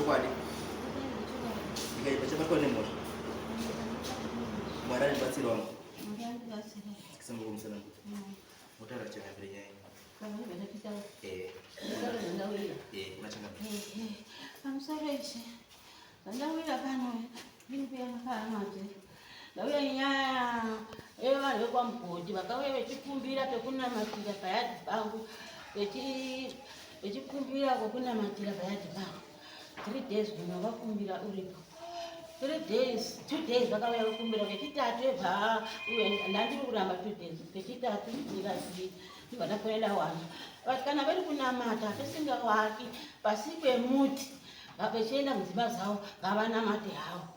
Chokwadi. Ndikaipa chabatwa nemhosva. Mwari andibatsira wangu. Tsikisa maoko musana kuti. Motaura changamire nyaya. Eh. Eh, kuna changamire. Pamusoro ishe. Ndauya pano ndiri kuya ndauya nyaya yevanhu vekwaMugodi vakauya vechikumbira pekunamatira payadhi pangu, vechikumbira kwekunamatira payadhi pangu. 3 days munhu wakakumbira uripo, 3 days, 2 days vakauya vakumbira. Kechitatu ebva ndandiri kuramba 2 days, kechitatu ndikazii ndibva ndafonera vanhu vati kana vari kunamata tisingawaki pasi pemuti, vapechienda mudzimba dzavo, ngavanamate havo.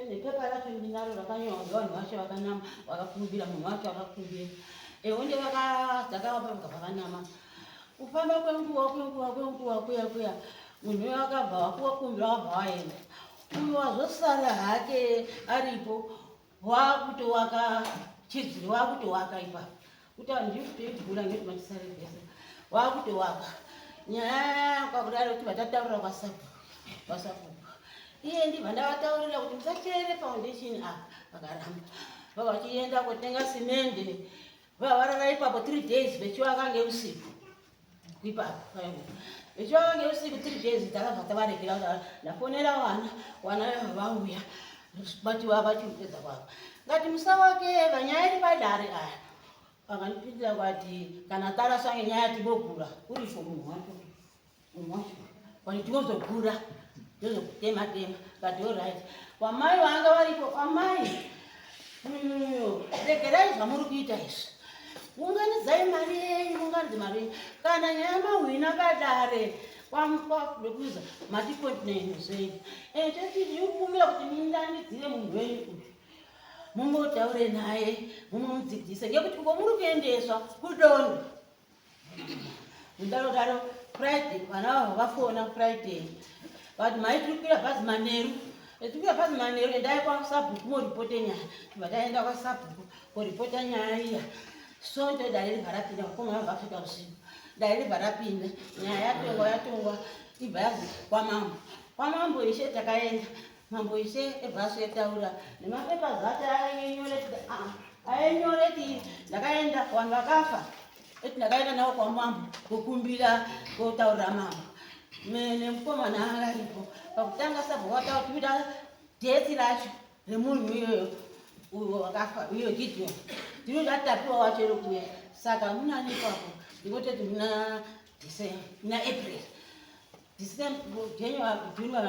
Nepepa racho ndinaro rakanyorwa ngevanhu vacho vakanama vakakumbira, munhu wacho akakumbira eonde vakadzakavapa vakabva vanama. Kufamba kwenguva, kwenguva, kwenguva kuya kuya, munhu uyo akabva wakuwakumbira wabva waenda. Uyo wazosara hake aripo wakutowaka chidziro, wakutowaka ipapo kuti andikutoigura ngeti matisarevhesa wakutowaka. Nyaya kwakudaro kuti vatataurira kwasabhuku, iye ndibva ndavataurira kuti musachere foundation apa, vakaramba. Vavachienda kotenga simende, vavarara ipapo 3 days vechivaka ngeusiku ipapo, vechivaka ngeusiku 3 days. Takabva tavaregera. Ndafonera vana, vana vauya batiwa vachipedza kwavo, ngati musawake vanyaya iri padare aya. Vakandipindira kwati kana taraswa ngenyaya tinogura uripo munhu wacho, munhu wacho kwati tinozogura, tozokutema tema. Kati alright. Wamai vanga varipo, amai, regerai zvamuri kuita izvi, unganidzai mari yenyu, munganidze mari yenyu. Kana nyaya mahwina padare kwamekuza matikontinenyu zvenyu, totikumbira kuti munganidzire munhu wenyu uyu, mumbotaure naye, mumudzidzise, ngekuti uko muri kuendeswa kudondo. Kudaro daro Friday vana vavo vafona Friday vati, "Mai, tiri kukwira bhazi manheru, tiri kukwira bhazi manheru, endai kwasabhuku moripote nyaya." Tibva taenda kwasabhuku koripota nyaya iya. Sonto dare ribva rapinda, vakomana vafika usiku, dare ribva rapinda, nyaya yatongwa, yatongwa, ibva yazi kwamambo. Kwamambo ishe takaenda, mambo ishe ebva asvetaura nemapepa zati ainyoreti. Ndakaenda, vanhu vakafa eti ndakaenda navo kwamambo kukumbira, kotaurira mambo nemukomana anga aripo pakutanga. Sabhuku wataura tikuita date racho remunhu iyoyo, uyo wakafa, uyo Gideon, tinoda Tapiwa wacho iri kuuya. Saka munani ipapo? Ndikototi muna December, muna April, December, January, June,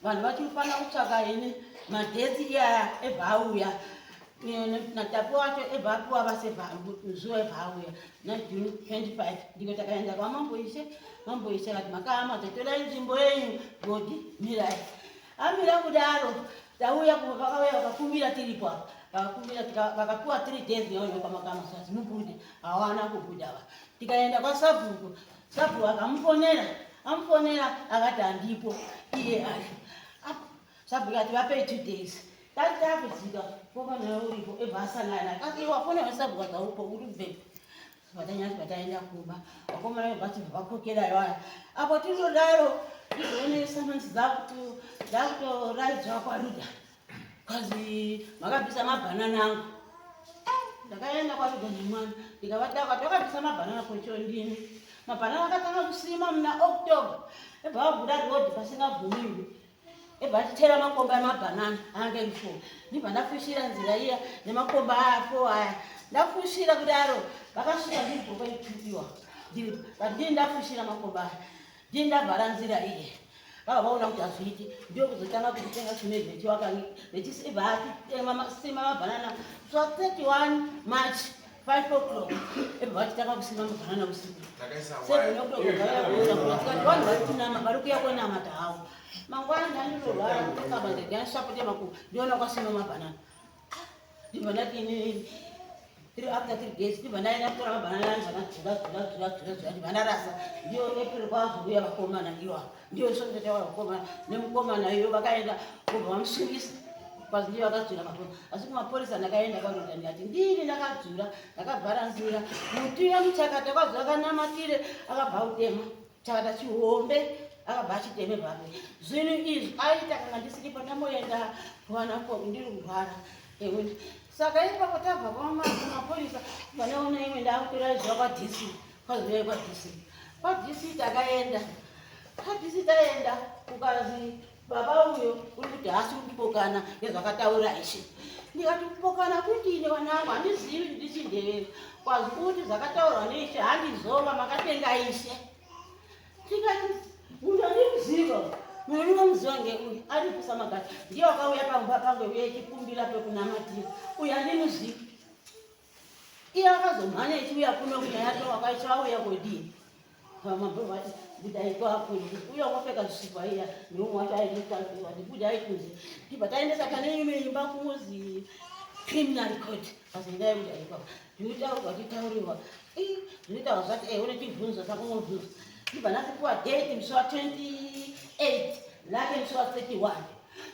vanhu vachinofanira kutsvaka ini madates iyaya ebva auya naTapiwa wacho, ebva apiwa vasebva zuva ebva auya naJune 25. Ndiko takaenda kwamambo ishe. Mambo ishe akati, "Makama, totorai nzvimbo yenyu, godi mirai." Amira kudaro, tauya, vakauya vakakumbira tiripo apa, vakakumbira, vakapiwa 3 days nevanhu vekwamakama sasi mubude, hawana kubuda va. Tikaenda kwasabhuku, sabhuku akamufonera, amufonera akati handipo iye ari. Sabhuku ati vapei 2 days. Tati takudzika komana uripo, ebva asangana akati, "Wafona wesabhuku akaupo, uri kubvepi?" Vatanyati vataenda kumba, vakomana vati vakokera vaya apo tinodaro tizoone samanisi dzakutoraidzwa kwaRuda kazi makabvisa mabhanana angu. Ndakaenda kwaRuda nemwana, ndikavati wakabvisa mabhanana kocho ndini. Mabhanana akatanga kusima muna October, ebva vavhura rodhi pasingabvumiwi, ebva achitera makomba emabhanana anga iri four. Ndibva ndafushira nzira iya nemakomba aya four aya. Ndafushira kudaro, vakasvika ndiripo paitupiwa, ndii ndafushira makomba aya, ndii ndavhara nzira iye. Vava vaona kuti hazviiti, ndiyo kuzotanga kutenga simende vechiwaka, vechisibva sima mabhanana swa 31 March 5 o'clock, ebva vachitanga kusima mabhanana usiku 7 o'clock. Vanhu vari kunama, vari kuya konamata havo. Mangwana ndandinorwara kukaba ndandisapota maku, ndiona kwasima mabhanana. Ndibva ndati inini tiri after 3 days ndibva ndaenda kutora mabhanana, ndibva ndadzura dzura dzura dzura dzura, ndibva ndarasa. Ndiyo April kwazouya vakomana iwa, ndiyo sonto chava vakomana nemukomana iyo vakaenda kubva vamusungisa kwazi ndiyo vakadzura mapurisa. Asi kumapurisa ndakaenda kwaRuda, ndikati ndini ndakadzura, ndakavhara nzira muti wemuchakata kwazi vakanamatire, akabva utema chakata chihombe. Akabva achiteme bvape zvinhu izvi aita kana ndisiripo ndamboenda kuwana ko ndiri kurwara. Ewe, saka ipapo tabva kumapurisa, vanaona imwe ndakutora zuva kwaDC, kwazuva kwaDC, kwaDC takaenda kwaDC, taenda kukazi baba uyo uri kuti haasi kupokana nezvakataura ishe. Ndikati kupokana kudini wanangu? Handizivi, ndichindevera kwazi kuti zvakataurwa neishe handizova makatenga ishe. Tikati munhu andikuziva, munhu ndinomuziva ngeuyu ari kusamagati, ndiye wakauya pamba pangu uye echikumbira pekunamatira. Uyu handimuzivi. Iye akazomhanya echiuya kuno kunyaya yacho wakaisha auya kodii? Vamambo vati budai kwakuno, uye wakapfeka zvisvikwa iya neumwe wacho aivati budai kunze. Ndibva taendesa pane imwe imba kumuzi criminal court, azoendai budai ipapo. Zvinotaurwa chitaurirwa zvinotaurwa zvati une chibvunzo sakumubvunzo. Ndibva ndasipuwa date musi wa 28 lake musi wa 31.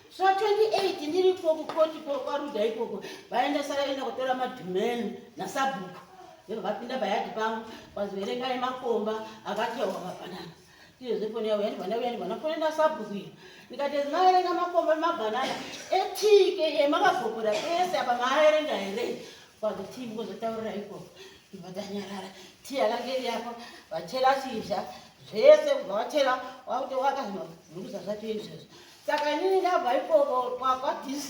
Musi wa 28 ndiripo kukoti kwaRudha ikoko, vaenda saraenda kutora madhumeni nasabhuku. Ndobva vapinda payadhi pangu, kwaziverengai makomba akatewa mabhanana. Tizve foni yavo yandibva ndauya, ndibva ndafonera sabhuku iyo, ndikati maverenga makomba emabhanana etike emakagokora ese apa, maaverenga here? Kwazi tii mukozotaurira ikoko. Ndibva tanyarara, tii yakanga iri yako, vachera shizha zvese, kubva vachera wakuti wakazvimabhuruza zvacho izvozvo. Saka inini ndabva ikoko kwaDC,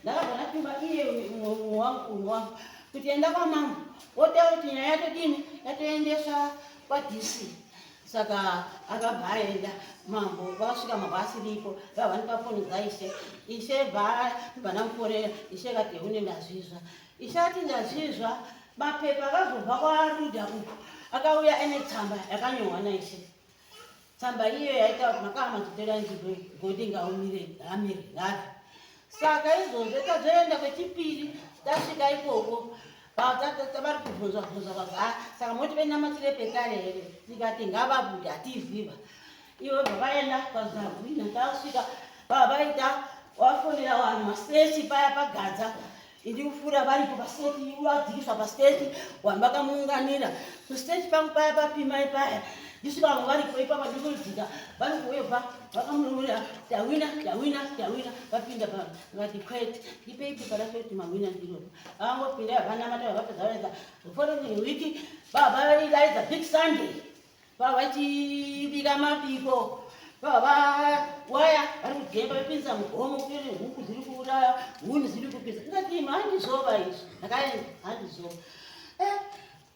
ndakabva ndatuma iye wangu wangu kuti enda kwamambo wotaura kuti nyaya yatodini, yatoendeswa kwaDC. Saka akabva aenda mambo, vasvika mambo asiripo, vabva ndipa foni dzaishe. Ishe bva ndamufonera, ishe kati une ndazvizva. Ishe ati ndazvizva. Mapepa akazobva kwaRudha uku akauya ene tsamba yakanyorwa naishe. Tsamba iyo yaita kuti makava machitora nzvimbo, godi ngaumire, ngamire ngabve. Saka izvozvo tazoenda kwechipiri, tasvika ikoko vari kubvunzwa bvunzwa kwazi saka moti venamatire pekare here? Tikati ngavabude, hatiziva. Ivo bva vaenda kwazahwina, tasvika vava vaita wafonera vanhu maseti paya pagadza indikufura varipo paseti, vadzikiswa paseti, vanhu vakamuunganira kuseti pangu paya papimai paya. Ndisvika vamwe varipo ipapa, ndikudzika vari kuwevha vakamurumurira, tawina, tawina, tawina. Vapinda pa ngati kwete, ndipei pepa racho kuti mawina ndiroro. Vangopinda vanamata, vapedza vaenda. Following week baba vaidaidza big Sunday, baba vachibika mabiko, baba waya vari kudhemba vepinza mugomo kune huku dziri kuuraya, huni dziri kupisa. Ndikati handizova izvi, ndakaenda handizova.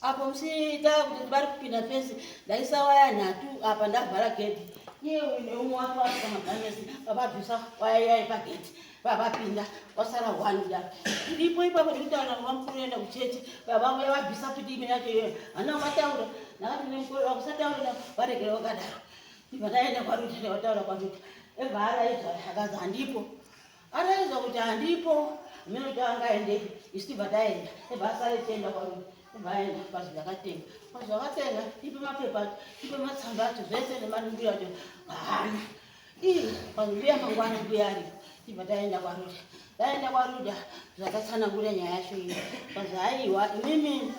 Apo musita kuti vari kupinda fensi, ndaisa waya nhatu apa, ndavhara gedhi. Iye uyu neumwe wake vasvika magamesi, vabvisa waya iya yepagedhi, vavapinda, wasara one kudaro. Iripo ipapo ndikutaura navamukuru enda kuchechi, vavauya vabvisa futi imwe yacho iyoyo. Handina kuvataura, ndakati nemukuru vakusataura, varegera vakadaro. Ndibva ndaenda kwaRuta, ndavataura kwaRuta, ebva araidzwa akazi handipo. Araidzwa kuti handipo, mene kuti angaendepi. Isu tibva taenda, ebva asare tienda kwaRuta. Ebva aenda kwazi ndakatenga, kwazi wakatenga, ipe mapepa acho, ipe matsamba acho zvese nemanungu acho. Haana ii kwazi mbuya mangwana mbuya aripo. Tibva taenda kwaRuta, taenda kwaRuta zvakatsanangura nyaya yacho iyo. Kwazi haiwa, imimi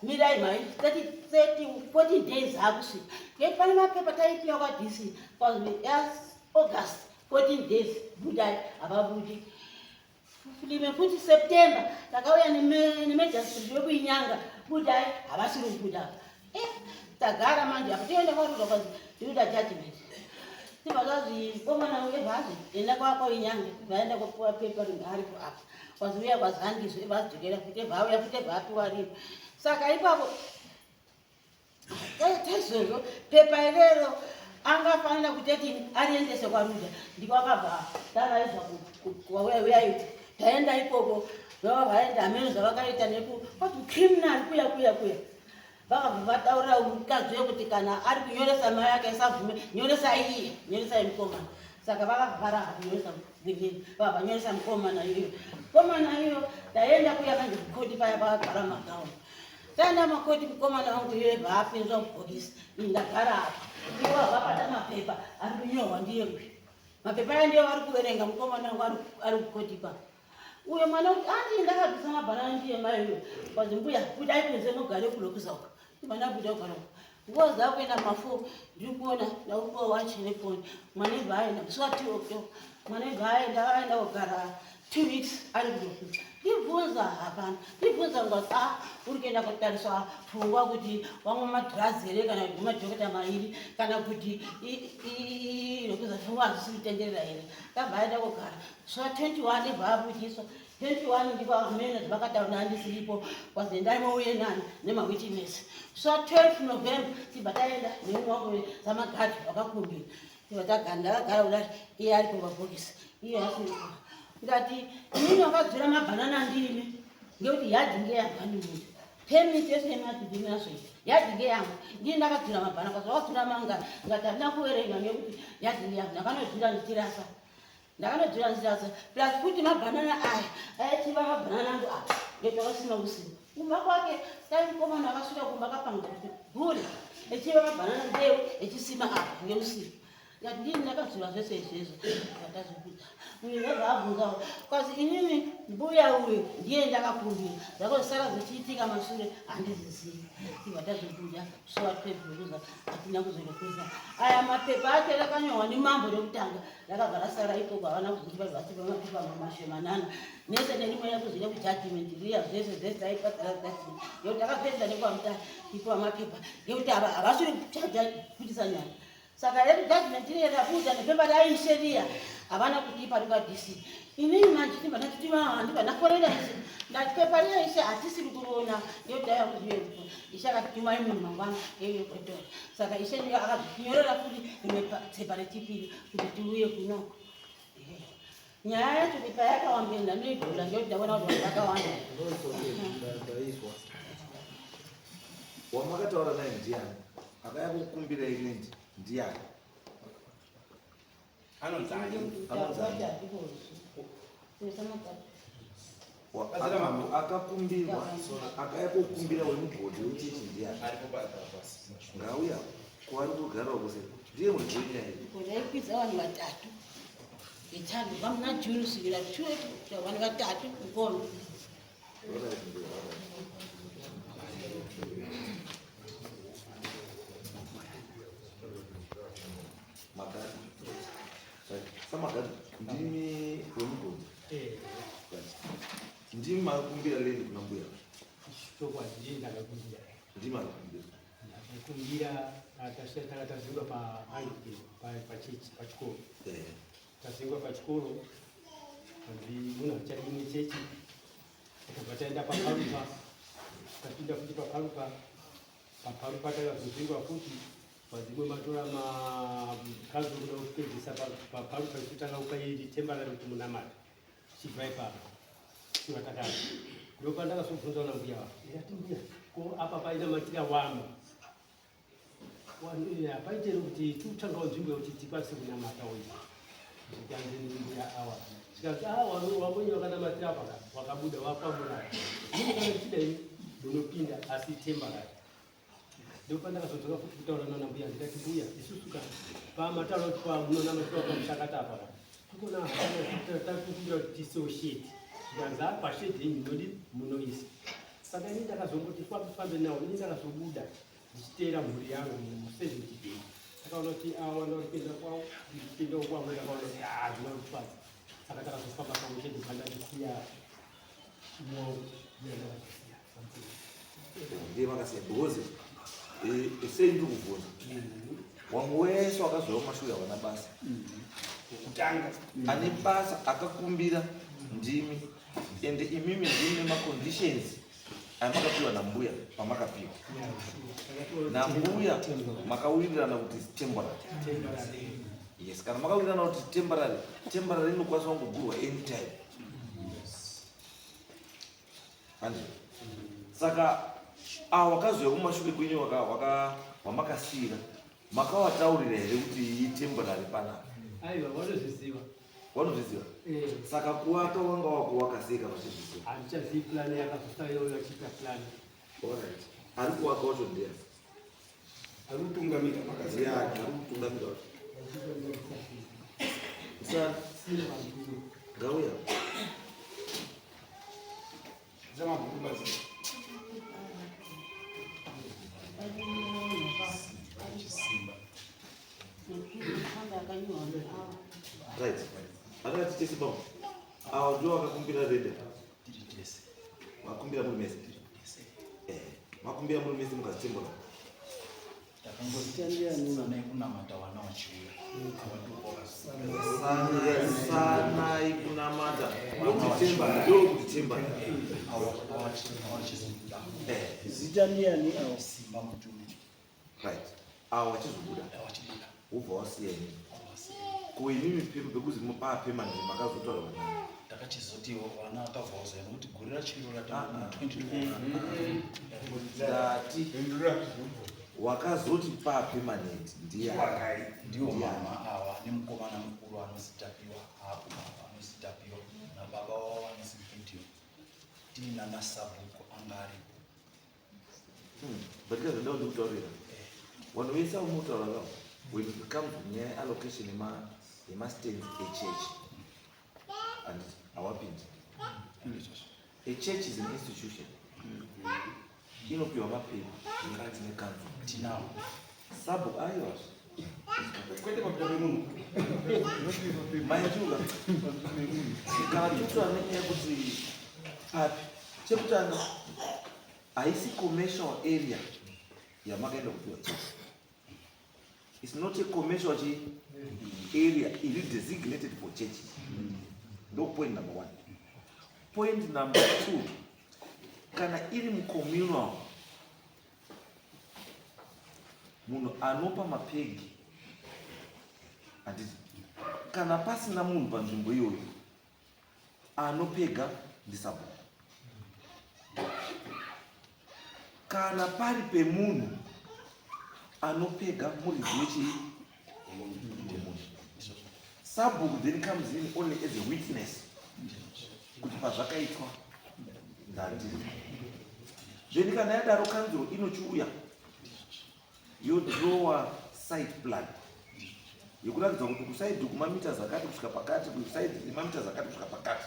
mirai mai 30 30 14 days akusvika ngeti pane mapepa taipiwa kwaDC. Kwazi August 14 days budai, havabudi. Rimwe futi September takauya nemajastiri wekuinyanga, budai, havasiri kubuda. Tagara manje apo toenda kwaRuda, kwazi tinoda judgment. Tibva zvazi komana uye bvazi enda kwakwainyange, vaenda kopuwa pepa ringe aripo apa. Kwazi uya, kwazi handizvo, vadzokera futi, vauya futi, vapiwa rimwe. Saka ipapo taizvozvo pepa irero angafanira kuti atini ariendese kwaRuda. Ndiko akabva taraidzwa kwauya taenda ikoko, vava vaenda hameno zvavakaita neku kwati criminal kuya kuya kuya. Vakabva vataurira mukadzi uyo kuti kana ari kunyoresa mai ake asabvume, nyoresai iye, nyoresai mukomana. Saka vakabva varamba kunyoresa gwinini, vakabva vanyoresa mukomana iyoyo. Mukomana iyo taenda kuya manje kukoti paya pakagara magauni. Taenda makoti, mukomana wangu iyoyo bvaapinzwa mubhokisi, ndagara apa. Ivo vabata mapepa ari kunyorwa ndiye uyu, mapepa aya ndiyo vari kuverenga. Mukomana wangu ari kukoti ipapo. Uyo mwana kuti andi ndakabvisa mabhanana ndiye mai uyo. Kwazi mbuya budai kunze mugare kulokuza uko. Mwana buda kugara uko. Nguva dzakuenda mafo ndiri kuona ndakupiwa wachi nefoni. Mwana ibva aenda musi wa 2 October. Mwana ibva aenda aenda kugara 2 weeks ari kutokuza. Ndibvunza hapana. Ndibvunza ngati ah uri kuenda kotariswa pfungwa kuti wamwa madrugs here kana kuti madhokota mairi kana kuti rokuza pfungwa hadzisi kutenderera here. Kabva aenda kogara. So 21 ibva abudiswa. 21 ndipo amene zvakataura handisiripo kwazi endai mouye nani nemawitness. So 12 November tibva taenda neumwe wangu samagadhi wakakumbira. Tibva tagara ndakagara kudai iye ari pabhokisi iye asiripo. Ndati inini wakadzura mabhanana ndini ngekuti yadhi ngeyangu handimuti. Permit yese yemadhibhi nazvo yadhi ngeyangu ndini ndakadzura mabhanana kwazi wakadzura mangani ngati handina kuverenga ngekuti yadhi ngeyangu ndakanodzura ndichirasa. Ndakanodzura ndichirasa plus futi mabhanana aya aichiva mabhanana angu apa ngekuti akasina kusina. Kumba kwake dai mukomana akasvika kumba akapanga kuti gure echiva mabhanana mbeu echisima apa ngeusiku. Ngati ndini ndakadzura zvese izvezvo zvatazokuita. Uyu wobva abvunzawo kwazi inini mbuya uyu ndiye ndakakumbira zvakazosara zvichiitika mashure handizizivi. Tibva tazobuda suwa 12 hatina kuzonokuza. Aya mapepa acho rakanyorwa nemambo rekutanga rakabva rasara ikoko havana kuzotipa vatipa mapepa mashomanana nese nerimwe rekuzoenda kujudgment riya zvese zvese taipadzara judgment ngekuti takapedza nekwamutare tipiwa mapepa ngekuti ava havasiri kuchaja kuitisa nyaya. Saka rekujudgment riya rabuda nepepa raishe riya havana kutipa rikwa DC. Inini manje ndibva ndati ndibva ndakorera ishe ndati pepa riya ishe hatisiri kuriona ngekuti dai kuzive ishe akati tumai munhu mangwana eiuye kutora. Saka ishe ndiye akazotinyorera futi rimwe tsepa rechipiri kuti tiuye kunoko. Nyaya yacho pepa yakawanda ndanoigura ngekuti ndaona kuti vanhu vakawanda. Ndaizwa. Wamakataura naye ndiani? Akaya kukumbira land ndiani? Anonzi ani? Anonzi ani? Akakumbirwa akaya kukumbira wemugodhi wechechi ndiani? Aripo pasi. Ngauya kwaari kugarawo kuse ndiye muridzi wenyaya iyi. Ndaikwidza vanhu vatatu vitatu kubva muna June kusvikira 2 vanhu vatatu mukono. Alright, ndiye, alright. Magadi. Right. Samagadi, ndimi wemugodhi. Right. Ndimi makakumbira land kuna mbuya. Chokwadi ndini ndakakumbira. Ndimi makakumbira. Ndakakumbira takatazingwa pachechi pachikoro. Tazingwa pachikoro kanzi munhu achadi muchechi. Takabva taenda paparupa, tapinda futi paparupa. Paparupa takazozingwa futi vadzimwe matora makanzuru kuda kupedzisa paparupa isu takaupa iri temporary kuti munamata chibva ipapo siwa takati ndopa ndakazobvunza na mbuya wavo ndikati mbuya ko apa painamatira wamwe hapaiteri kuti tiutangawo nzvimbo yekuti tikwanise kunamata uyu zvikanzi mbuya awa zvikanzi a wamwenye wakanamatira apa wakabuda wakwamuraya ini kana ndichidai munopinda asi temporary. Ndopa ndakazodzoka futi kutaura nana mbuya ndikati mbuya isusu ka pamataura kuti pamunonamatira pamushakata apa ka tikona takukumbira kuti tiisewo shedi zvikanzi a pashedi yenyu munodi munoisa. Saka ini ndakazongoti fambe nawo ini ndakazobuda ndichiteera mhuri yangu museventy day takaona kuti awanda uri kuenda kwavo ndichipindawo kwangu ndakaona kuti hazvina kutifadza. Saka takazofamba pamwe chete pandandisiya mwangu ndakazosiya. Ndiye makasiya because sei ndiri kubvunza wamwe wese wakazouya kumashure havana basa. Kutanga. Ane basa akakumbira ndimi ende imimi ndimi nemaconditions amakapiwa nambuya pamakapiwa nambuya makawirirana kuti temporary. Yes, kana makawirirana kuti temporary, temporary inokwanisa kungogurwa anytime. Handi. Saka awa wakazouya kumashure kwenyu wamakasiyira makawataurira here kuti iyi temporary panapa? Aiwa, vanozviziva. Vanozviziva? Eh. Saka kuwaka wanga wakuwaka sei kana uchizviziva? Handichazivi plan yakazosaiwa vachiita plan. Alright. Ari kuwaka wacho ndiani? Ari kutungamira Ndiani ari kutungamira wacho? Sa ngauya. Zamabhuku basi. Right. Akati tese baba. Awa ndio wakakumbira rende. Tiri tese. Makumbira muri mese. Eh, makumbira muri mese mukazitembura. Takangoti kunamata wana wachiuya. Sanai kunamata. Ndokutemba, ndokutemba. Awachizobuda. Eh, Zita ndiani awo? Simba mutume. right. Awa wachizobuda. Awachibuda. Wobva wasiya inini. Awasiya. Ko inini pekuzi mupapemani makazotaura vanani. Takachizoti vana vakabva vazoya nokuti gore rachiro Ah, ah. ra2021 Ndati wakazoti papemanent ndiani? ndiwo mama ava nemukomana mukuru anozi Tapiwa hapo anozi Tapiwa nababa wavo anozi Gideon tiina nasabhuku anga aripo. But kazvandau ndikutaurira vanhu vese vamunotaura kavo, when it comes kunyaya yeallocation yemastands echurch and hawapindi. A church is an institution inopiwa mapepa mukati nekanzuro. Tinawo. Sabhuku, aiwa. Kwete mapepa emunhu. Maijuga, kana titaura nenyaya yekuti papi, chekutanga haisi commercial area yamakaenda kupiwa church. It's not a commercial chi area iri designated for church. Ndo point number one. Point number two, kana iri mucommunal, munhu anopa mapegi, handiti? Kana pasina munhu panzvimbo iyoyo, anopega ndisabhuku. Kana pari pemunhu, anopega muridzi wechii? Wemunhu. Sabhuku then comes in only as a witness kuti pazvakaitwa ndandiri. Then kana yadaro, kanzuro inochiuya yodrowa site plan yekuratidza kuti kuside kumameters akati kusvika pakati, kuside nemameters akati kusvika pakati,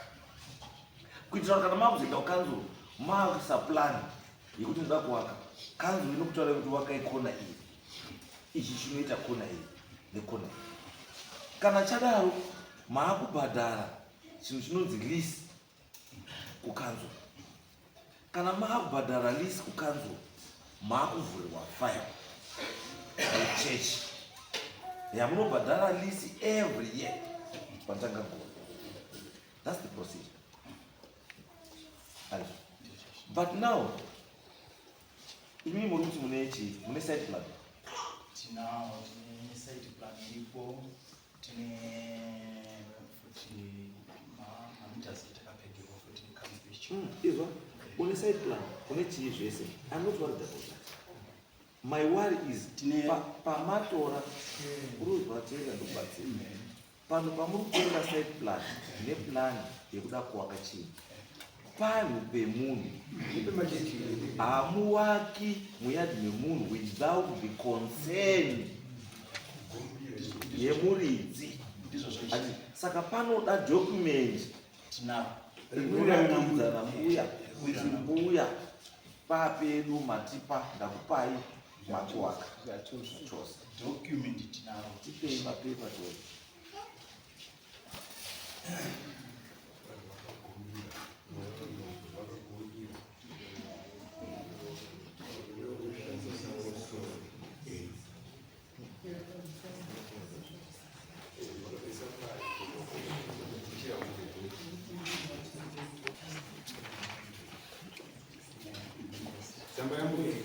kuitira kuti kana makuzoenda kukanzuro makuisa plan yekuti ndoda kuvaka, kanzuro inokutaura kuti wakai kona iyi, ichi chinoita kona iyi nekona iyi. Kana chadaro, maakubhadhara chinhu chinonzi lease kukanzuro. Kana maakubhadhara lease kukanzuro, maakuvhurirwa file yechechi yamunobhadhara lease every year patanga gore. That's the procedure. Andizvo? But now imi muri kuti mune chii? Mune site plan? Tinawo, tine site plan iripo, tine futi mameters etakapegerwa futi nekanzuro ichi. Izwa, une site plan, une chii zvese, I'm not worried about that. My worry is pamatora, uruzwa, teera ndokubatsira pano, pamuri kutora site plan neplan yekuda kuvaka chinhu panhu pemunhu, hamuwaki muyadhi memunhu without the consent yemuridzi. Ndizvo zvaizvo. Saka panoda document Tinaro. inoratidza nambuya kuti mbuya, papedu matipa, ndakupai, makuwaka chose. Document tinaro. Tipei mapepa chose. Tsamba yambuya.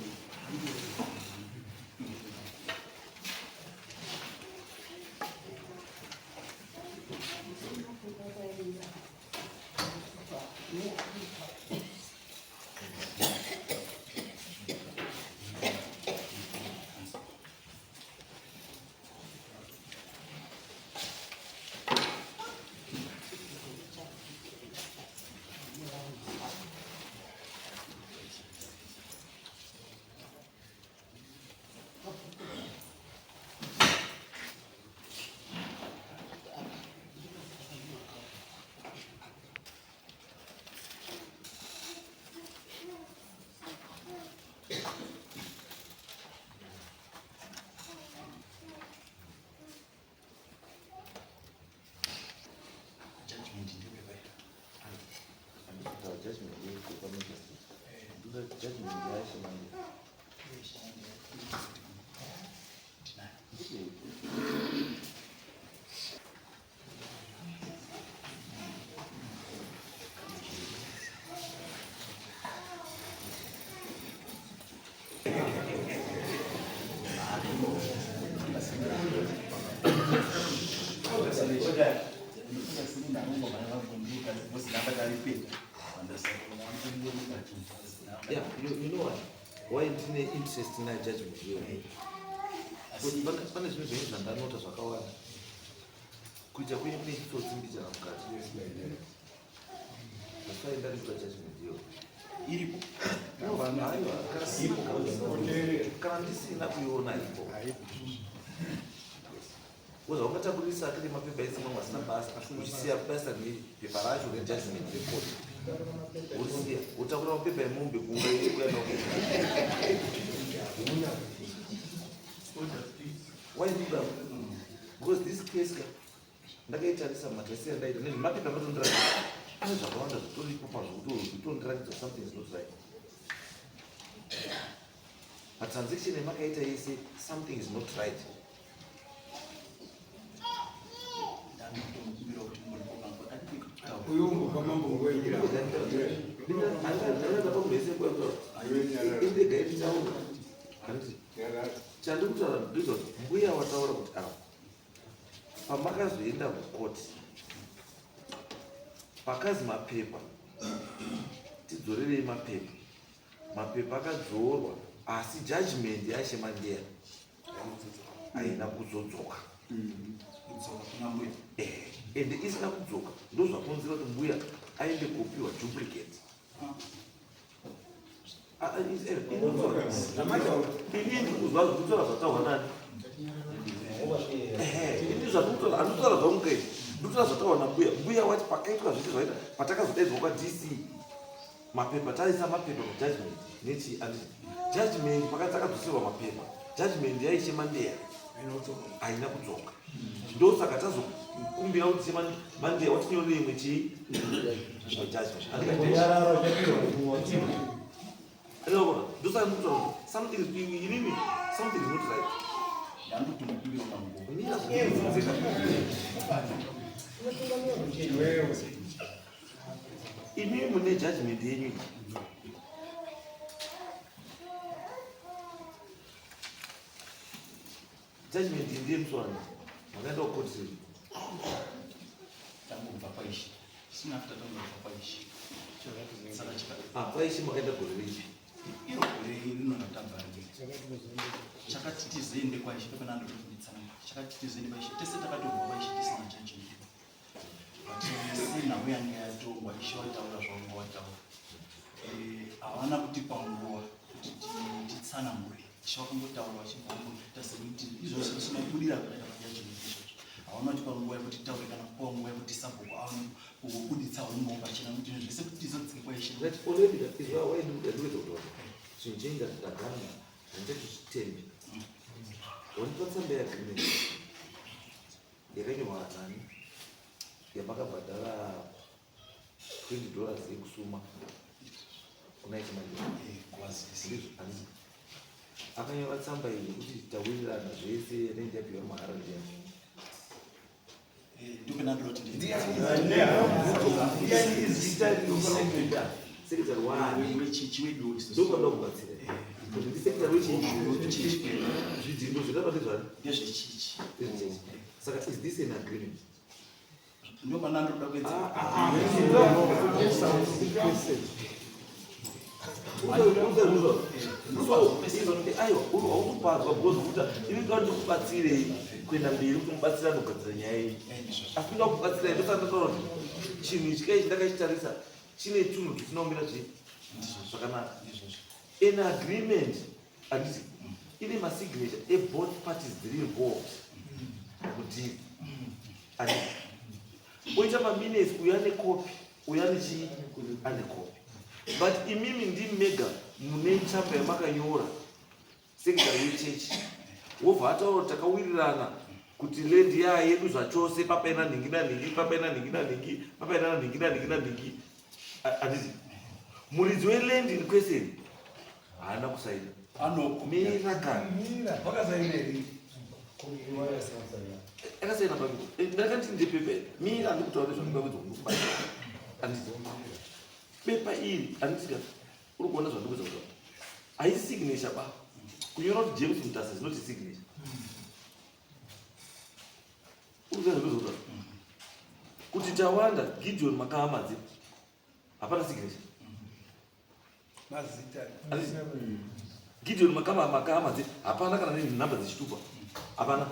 Judgment yacho manje. Yeah, you know what? Why ndine interest in judgment here? Because pane zvinhu zvenyu zvandanota zvakawanda. Kuita kwenyu kune chitsotsi mbichana mukati. That's why ndaripa judgment iyo. Iripo. Aiwa, kana ndisina kuiona ipo. Woza wakatakurisa akati mapepa ese mamwe asina basa, uchisiya basa nepepa racho rejudgment record. Wosiya, wotakura mapepa emombe kunga kuya nawo. Why do that? Because this case ka, ndakaitarisa matesi andaita nezvemapepa amatondiratidza. Pane zvakawanda zvitoripo pazvokutondiratidza something is not right. Patransaction yamakaita yese something is not right. Ndanotomukumbira kuti muripo akadii kutaura. Uyungu kwamambo ngwenyira. Chandikutaura ndizvoti mbuya wataura kuti ava pamakazoenda kukoti pakazi mapepa tidzorerei mapepa, mapepa akadzorwa asi judgment yaShemandeya haina kuzodzoka. Kudzoka kuna mbuya. Ende isina kudzoka ndozvakonzera kuti mbuya aende kopiwa duplicate. Ini ndikuzwa kutaura zvataurwa nani? Ini zvandikutaura handikutaura zvangu kai, ndikutaura zvataurwa nambuya. Mbuya wati pakaitwa zvese zvaita patakazodaidzwa kwaDC mapepa taisa mapepa kujudgment nechi anditi judgment pakati takadzoserwa mapepa judgment yaishemandeya haina kudzoka, ndosaka tazokumbira kuti Shemandeya watinyorere imwe chii judgment. Ndosaka ndikutaura kuti something is inini something is not right. Ndanotomukumbira kanguva. Mira zvinodzidzika. Imi mune judgment yenyu iyi. Judgment iyi ndiye muswani makaenda kukoti. Tangobva kwaishe. Soon after tangobva kwaishe. Saka chika Ah, kwaishe makaenda gore ripi? Iro gore rino ratabva rino. Chakati tizoende kwaishe pepana ndotobuditsana. Chakati tizoende kwaishe tese takatobva kwaishe tisina judgment. But senhau yanga yatongwa ishe wataura zvaunga wataura. Havana kutipa nguva kuti titsanangure. Ishe vakangotaura vachibva vangoita sekuti izvozvo zvisina kubudira pakaita pajudgment izvozvo. Havana kutipa nguva yekuti titaure kana kupiwa nguva yekuti sabhuku aone kubuditsa humbo pachena kuti zvese kuti tizodzike kwaishe. Right, already that is why ndikuedza kutaura. Zvinhu chenga ndagama handichazvitembi. Wanipa tsamba yeagreement yakanyorwa nani yamakabhadhara $20 yekusuma kuna Ishe Kuwazivisa. Ndizvo handiti akanyora tsamba iyi yekuti tawirirana zvese yanenge yapiwa mahara ndiani? Ndopena ndinoti Zita rinofanira kupinda secretary wani? Wechechi wedu isusu. Ndokwanoda kubatsira kuti ndisecretary wechechi, zvidhindo zvakapa ndezvani? Ndezvechechi. Ndezvechechi. Saka is this an agreement? Ndopana ndoda kuedza. Aiwa, haukupadzwa because kuta ini ndoda ndikubatsirei kuenda mberi kuti mubatsira kugadzira nyaya iyi, asi ndoda kubatsirai ndosaka ndataura kuti chinhu ichi kai ndakachitarisa chine tunhu tusina kumira zvii zvakanaka. An agreement handiti ine masignature eboth parties dziri involved mudeal, handiti oita maminutes, uyo ane copy, uyo ane chii ane copy, but imimi ndimi mega mune tsamba yamakanyora secretary wechechi wobva ataura kuti takawirirana kuti land yaa yedu zvachose, papaina nhingi nanhingi, papaina nhingi nanhingi, papaina nhingi nanhingi nanhingi, handiti muridzi weland in question. Haana kusaina. Anokumira. Mira kani. Akasaina papi? Ndakati ndepepa iri. Mira ndikutaura zvandikuda kuedza kundikubatsira. Handiti. Bepa iri handiti ka uri kuona zvandikuedza kutaura. Haisi signature ba. Kunyora kuti James Mutasa is not a signature. Uri kuziva zvandikuedza kutaura? Kuti Tawanda Gideon Makahamadze hapana signature. Mazita. Gideon Makama Makahamadze hapana kana nenhamba dzechitupa. Hapana.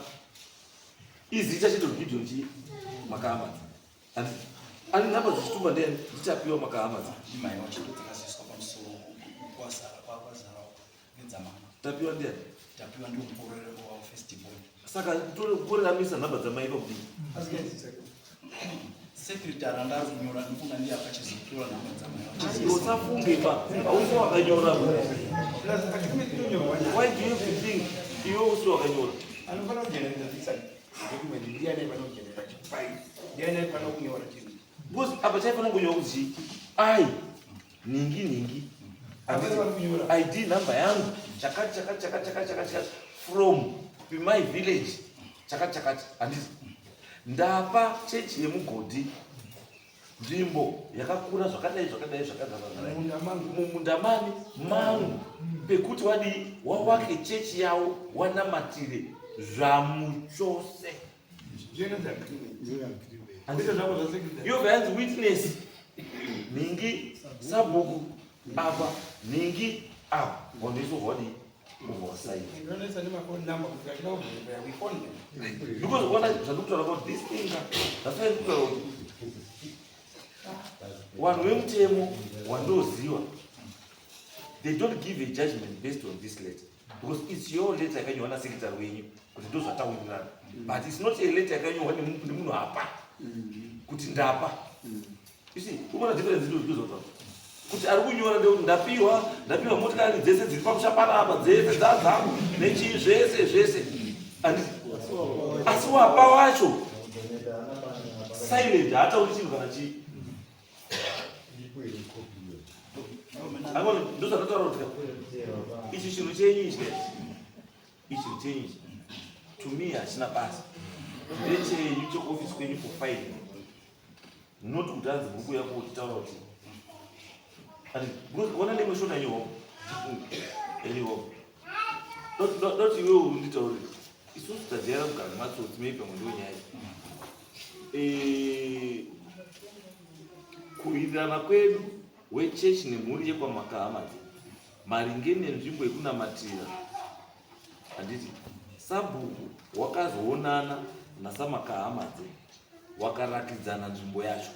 Izita chete kuti Gideon chii? Makahamadze. Handiti. Ani nhamba dzechitupa ndeyani? Ndichapiwa Makahamadze. Ndimai wacho ndodzakazoiswa pamusoro kwazara kwazara nedzamama. Tapiwa ndiyani? Tapiwa ndiwo mukorere wa first born. Saka tore kukoreramisa nhamba dzamai pakudii? Secretary anga ari kunyora ndofunga ndiye akachizotora nhamba dzamai wacho. Usafunge pa. Hausi wakanyora. Why do you have to think iwe usi wakanyora? Anofanira kugenerate this document ndiani aifanira kugenerate file, ndiani aifanira kunyora chinhu. Because apa chaifanira kunyorwa kuti chii? I ningi ningi. Hapana vari kunyora. ID number yangu chakati chakati chakati chakati chakati chakati from my village chakati chakati handiti ndapa chechi yemugodhi nzvimbo yakakura zvakadai zvakadai zvakadai zvakadai Mumunda mangu. mumunda mani mangu pekuti wadii wawake chechi yavo wanamatire zvamuchose. Zvinonzi agreement. Kwete zvako zvasecretary. Yobva yanzi witness nhingi sabhuku apa nhingi apa wandoiswa wadii ubva wasaina. Ndinoisa nemafone number kuti achida kuvhura we phone them. Because ona zvandikutaura kuti this thing that's why ndikutaura kuti vanhu vemutemo wandoziva they don't give a judgment based on this letter because it's your letter yakanyorwa nasecretary wenyu kuti ndo zvatawirirana, but it's not a letter yakanyorwa nemunhu apa kuti ndapa. You see, unoona difference ndozvataura kuti ari kunyora ndekuti ndapiwa motikari dzese dziri pamusha panapa dzese dzadzangu nechii zvese zvese. Handiti asi wapa wacho silent, haatauri chinhu kana chii. Angoni ndozvandataura kuti ichi chinhu chenyu ichi, ichi chinhu chenyu ichi to me hachina basa, ndechenyu chekuofisi kwenyu for filing, not kuti hanzi muri kuuya kutitaura kuti because ona lemwe shona yenyu yenyu doti iwewe unditaurire isusu tajaira kugara nematsotsi, maybe pamwe ndiyo nyaya. Kuwirirana kwedu wechechi nemhuri yekwaMakahamadze maringe nenzvimbo yekunamatira, handiti sabhuku wakazoonana nasaMakahamadze wakarakidzana nzvimbo yacho.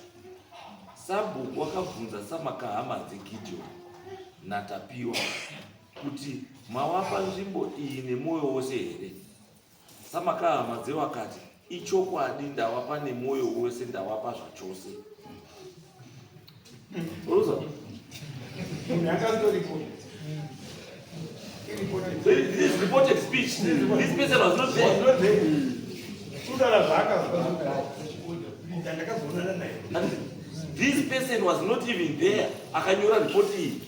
Sabhuku wakabvunza saMakahamadze Gideon naTapiwa kuti mawapa nzvimbo iyi nemwoyo wose here? SaMakahamadze wakati ichokwadi, ndawapa nemwoyo wose, ndawapa zvachose. Uruza? Munhu akasitoripo. This is reported speech. This person was not there. Kutaura zvaakazwa ndakazoonana naye. And this person was not even there. Akanyora report iyi.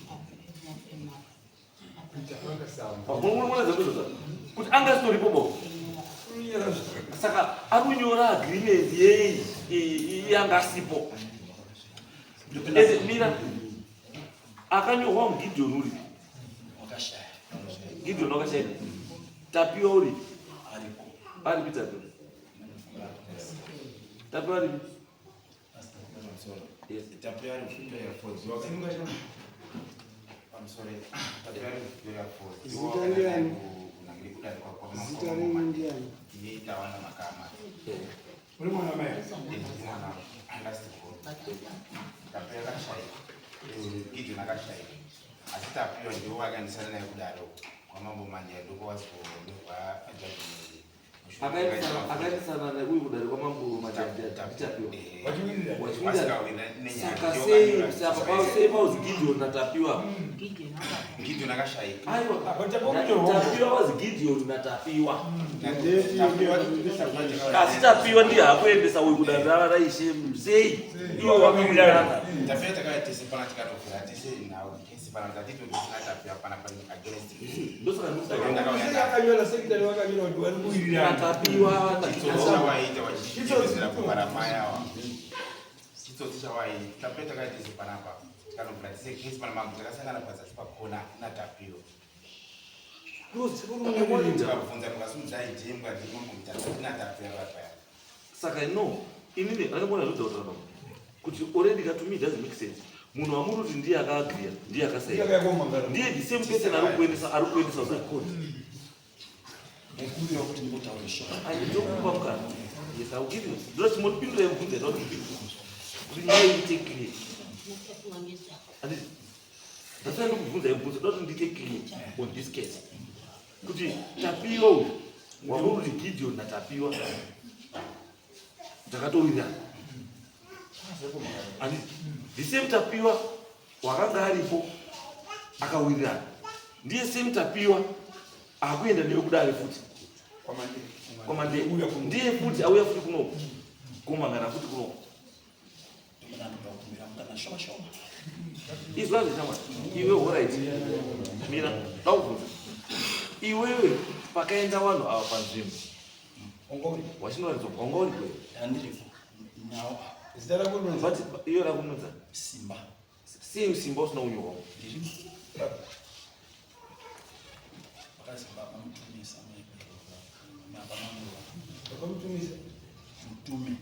Unoona zvandozva kuti anga asitoripo bo. Saka ari kunyora agreement yei yanga asipo? Ende mira, akanyorwa muGideon uri Wakashaya. Gideon wakashaya. Tapiwa uri Ariko. Aripi Tapiwa? Tapiwa aripi? Yes. Tapiwa ari Victoria Falls. Pamusoro, Tapiwa ari Victoria Falls. Zita ndiani? Zita renyu ndiani? Ini Tawana Makama. Uri mwana mai? Mwana last born. Tapiwa akashayika. Gideon akashayika. Asi Tapiwa ndiwo vakandisana naye kudaro kwamambo Manje ndokwazoonekwa judgment. Akaitisana neuyu kudare kwamambo Majaditapiwa. Vasingawirirani nenyaya. Saka sei saka sei pauzi Gideon naTapiwa? Gideon akashayika. Aiwa. Tapiwa. Tapiwa wazi Gideon naTapiwa. Tapiwa Asi Tapiwa ndiye hakuendesa uyu kudare raishe sei iwo wakawirirana? Tapiwa takauya tese pana tikatovhura tese nhau tese. pana tatito tisina tapiwa pana pa against. Ndosaka Akanyora secretary vakanyora kuti vari kuwirirana. Tapiwa. Chitsotsi chawaita wachichipedzera kuvhara mai awa. Chitsotsi chawaita. Tapiwa takaita tese panapa. Tikanobvura tese case pana mambo takasangana pazasi pakona hakuna tapiwa. Tikabvunza mukasimudza ID mukati mambo mutatu hatina tapiwa papaya. Saka no, inini andakona zvodza kutaura papa kuti already ka to me doesn't make sense. Munhu wamuri kuti ndiye akaagriya, ndiye akasaina, ndiye the same person ari kuendesa ari kuendesa kucourt. Ndaikumbira kuti ndimbotaure shoma. Anditokupa mukana. Yes, I will give you. Ndoda chimotipindura mubvunzo yaida kuti ndipindure. Kuti nyaya iite clear. Handiti? That's why ndikubvunza mubvunzo ndoda kuti ndiite clear on this case. Kuti Tapiwa uyu wamuri kuti Gideon naTapiwa takatowirirana. Handiti? The same Tapiwa wakanga aripo akawirirana. Ndiye same Tapiwa akuenda newe kudare futi. Kwamande. Ndiye futi auya futi kunoku. Kumangana futi kunoku. Ndinoda kukumbira mukana shoma shoma. Izwa zve shamwari. Iwe alright. Mira, ndakubvunza. Iwewe pakaenda vanhu ava panzvimbo. Wachinoratidza wanga uri kwe. Ndandiripo. Nawo Zita rako rinonzi? But iyo rakunonza Simba. Sei Simba usina kunyorwa? Ndiripo. Vakazi baba mutumisa maybe. Baba mambo. Baba mutumisa. Mutume.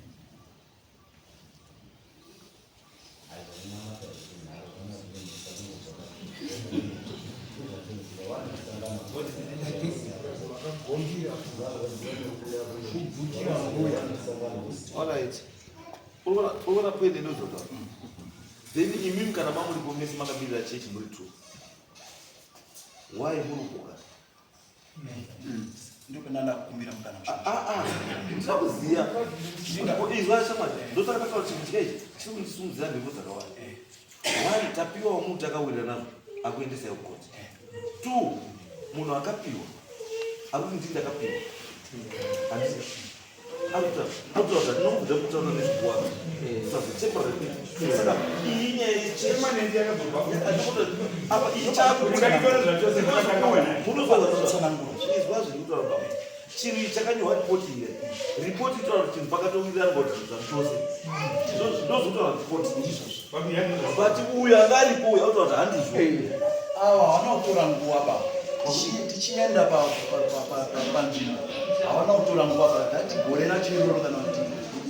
Kubvutira mbuya. Alright. Unoona point ndinozotaura. Then imimi kana mamuripo mese makamirira chechi muri two. Why muri kuka? Ndopenda kukumbira mukana shoma. Ah ah. Ndinoda kuziya. Izwa shamwari. Ndosaka ndataura chinhu chikaichi chiri kundisimudzira mhepo dzakawanda. One, tapiwa wamuti akawirira nazvo akuendesai kukoti. Two, munhu akapiwa ari kuti ndii ndakapiwa. Handisi. Arikutaura zvatinobvunza kutaura nezvikuwaka. Saka temporary. Saka iyi nyaya yechechi. Permanent yakazobva. Apa iyi chaku. Ungatora zvachose zvakatanga wena. Munofanira zviri kutaura baba. Chinhu ichi chakanyorwa ripoti here? Ripoti itaura kuti chinhu pakatowirirana kuti zvachose. Ndozotaura ripoti. But uyu anga aripo uyu autaura kuti handizvo. Ava havana kutora nguva ba. Tichienda panzvimbo. Havana kutora nguva ba. That gore racho iroro kana kuti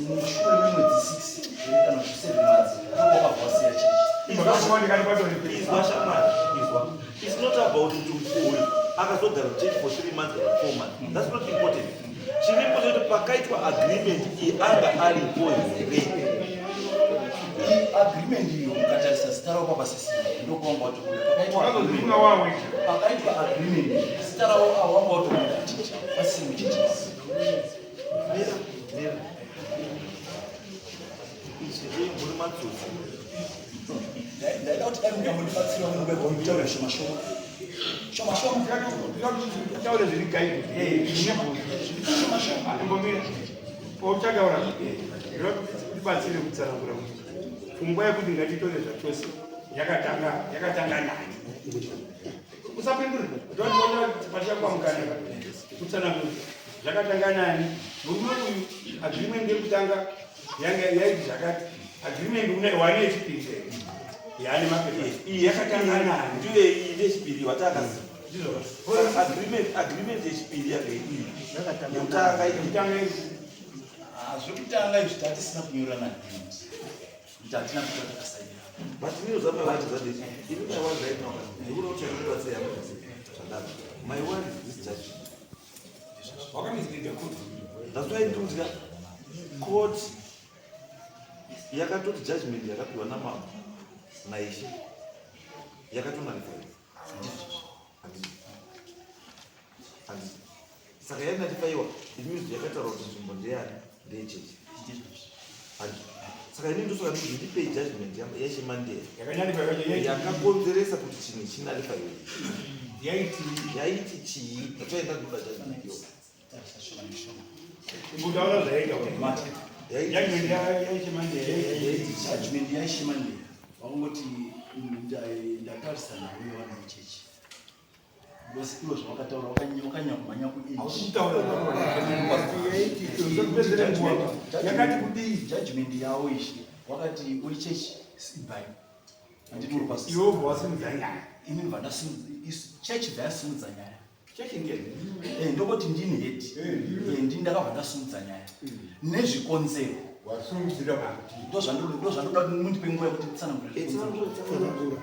mushure memwedzi 6 kana kuti 7 months ndopakabva wasiya chechi. Izwa shamwari, izwa. It's not about kuti uyu akazogara muchechi for 3 months kana 4 months. That's not important. Chiripo chekuti pakaitwa agreement iyi anga aripo here. Iyi agreement iyo mukatarisa zita ravo papasisina ndokuwanga watobuda. Pakaitwa Wakazozifunga wawe. Pakaitwa agreement zita ravo avo wanga watobuda chechi pasiri muchechi. Mira, mira. Izvi muri matsotsi. Ndaida kuti dai mungambotibatsira munguva yekutaura shoma shoma. Shoma shoma. Taura zviri guide. Shoma shoma. Imbomira. Pauchataura tibatsire kutsanangura kuti pfungwa yekuti ngatitore zvachose yakatanga yakatanga nani. Usapindure. Ndoona pachakwa mukana kutsanangura zvakatanga nani. Murume uyu agreement yekutanga yanga yaiti zvakati agreement une wane yechipiri yaane mapepa Iyi yakatanga nani. Ndiyo iyi ndechipiri watakaziva. Ndizvo. Agreement yechipiri yanga iyi. Yekutanga iyi. Yekutanga iyi. Zvekutanga izvi tatisina kunyorana agreement. Kuti hatina kuita takasainira. But inini zvamai wacho zvadii? Ini my worry right now. Ndikuda kuti chandibatsira yamwe zvadaro. My worry is this judgment. Wakamislead court. That's why ndiri kuti court yakatoti judgment yakapiwa namambo naishe yakatonalifaiwa. Handizvo. Handizvo. Saka yanalifaiwa it means yakataura kuti nzvimbo ndeyani ndeyechechi. Handizvo. Saka inini ndosaka ndikuti ndipei judgment yachimandeya yakakonzeresa kuti chinhu chinalifaiwe. Yaiti yaiti chii? That's why ndakuda judgment iyo. Kutaura zvaita Judgment yaishe Mandeya. Judgment yaishe Mandeya. Vakungoti Ndatarisa nhau yevanhu vechechi because ivo zvavakataura wakanyamhanya yakati kudii judgment yavo ishe wakati wechechi ibvai handiti uri pasi iwe ubva wasimudza nyaya ini ndibva ndasimudza chechi bvayasimudza nyaya chechi ndiye Eh, ndokuti ndini head Eh, Eh, ndini ndakabva ndasimudza nyaya nezvikonzero wasimudzira kuti ndozvandoda kuti mundipe nguva yekuti nditsanangure zvikonzero.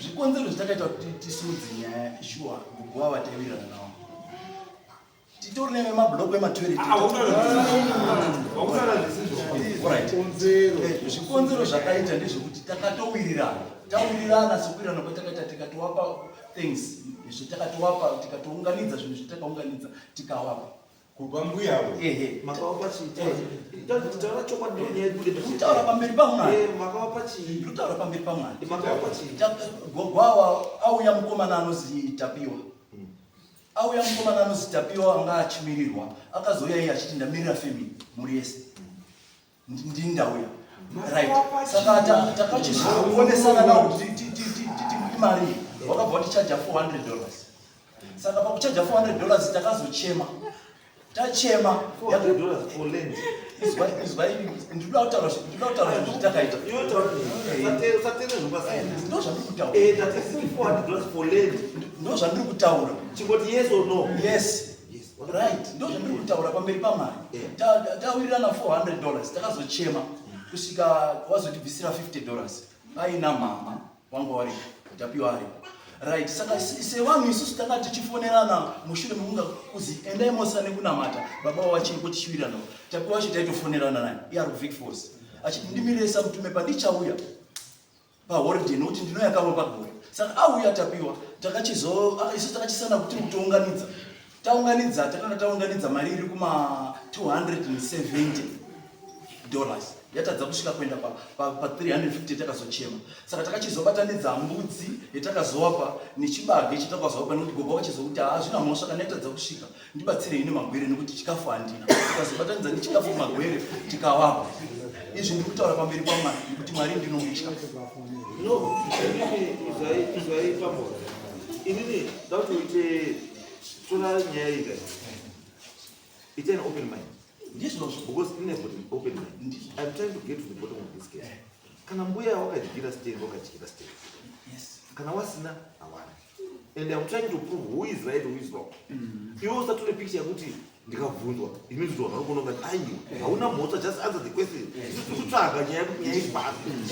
Zvikonzero zvitakaita kuti tisimudze nyaya shuwa gogo ava taiwirirana navo titori nemablock ematoilet. Wakutaura zvisizvo. Alright. Zvikonzero zvakaita ndezvekuti takatowirirana, tawirirana sekuwirirana kwatakaita, tikatowapa things zvetakatowapa, tikatounganidza zvinhu zvatakaunganidza, tikawapa. Kubva mbuyavo. Ehe. Makawapa chii? Taura chokwadi, ndonyaya ibude pachena. Kutaura pamberi paMwari. Makawapa chii? Kutaura pamberi paMwari. Makawapa chii? Gogo awa auya mukomana anozi Tapiwa, auya mukomana anozi Tapiwa anga achimirirwa, akazouya iye achiti ndamirira family, mhuri yese. Ndini ndauya, right? Saka takachizoonesana nawo kuti imari wakabva watichaja $400. Saka pakuchaja $400 takazochema, tachema. $400 for land? Izwai, ndinoda kutaura zvinhu zvitakaita. Iwe taura, usatere zvopasina. Ndo zvandiri kutaura. Tatisi $400 for land. Ndo zvandiri kutaura. Chingoti yes or no. Yes. Yes. Right, ndo zvandiri kutaura pamberi paMwari. Tawirirana $400, takazochema kusvika wazotibvisira $50 aina mama wangu waripo, Tapiwa aripo, right? Saka sevanhu isusu tanga tichifonerana mushure mekunga kuzi endai mosa nekunamata, baba wachiri tichiwirirana, Tapiwa wacho taitofonerana naye, iye ari kuVic Falls, achiti ndimiresa mutume pandichauya paholiday nokuti ndinoya kamwe pagore. Saka auya Tapiwa, takachizo isu takachisana kuti kutounganidza, taunganidza, takanga taunganidza mari iri kuma $270, yatadza kusvika kuenda pa 350, takazochema. Saka takachizobatanidza mbudzi yetakazowapa nechibage chetakazowapa, nekuti gogo wakachizokuti hazvina mhosva kana yatadza kusvika, ndibatsirei nemagwere nekuti chikafu handina. Tikazobatanidza nechikafu, magwere, tikawapa. Izvi ndiri kutaura pamberi paMwari nekuti Mwari ndinomutya. No, inini izwai, izwai pambo. Inini ndakuti uite tora nyaya iyi kai. Ite an open mind. Ndizvozvo. Because inini I've got an open mind. Ndizvo. I'm trying to get to the bottom of this case. Kana mbuya wakadyira stand, wakadyira stand. Kana wasina, hawana. And I'm trying to prove who is right, who is wrong. Iwe usatore picture yekuti ndikabvunzwa ini ndizvo vanogona kungati aiwa hauna mhosva. Just answer the question. Isu tiri kutsvaga nyaya yekuti nyaya iri.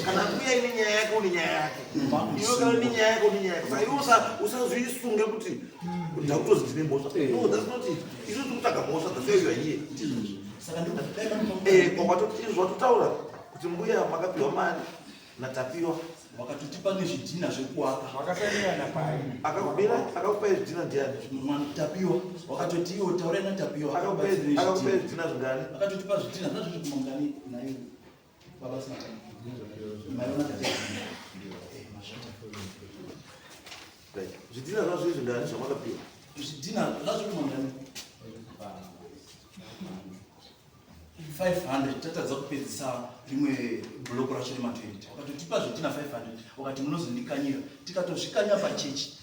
Kana mbuya ine nyaya yake, une nyaya yake. Iwe kana une nyaya yake, une nyaya yake. Saka iwe usazvisunge kuti ndakutozi ndine mhosva. No, that's not it. Isu tiri kutsvaga mhosva, that's why you are here. Saka ndiri Izvo watotaura kuti mbuya makapiwa mari naTapiwa. Wakatotipa nezvidhina zvekuaka. Makasainirana pai? Akakubira, akakupai zvidhina ndiani? Mwana Tapiwa wakatoti iwo taurai naTapiwa. Akakupai zvidhina zvingani? Akatotipa zvidhina zvazviri kumangani nayo baba sinatani maiona tata mazvata. Right. Zvidhina zvazvo zviri zvingani zvamakapiwa? Zvidhina zvazviri kumangani 500, tatadza kupedzisa rimwe block racho rematoilet. Wakatotipa zvidhina 500, wakati munozondikanyira, tikatozvikanya pachechi.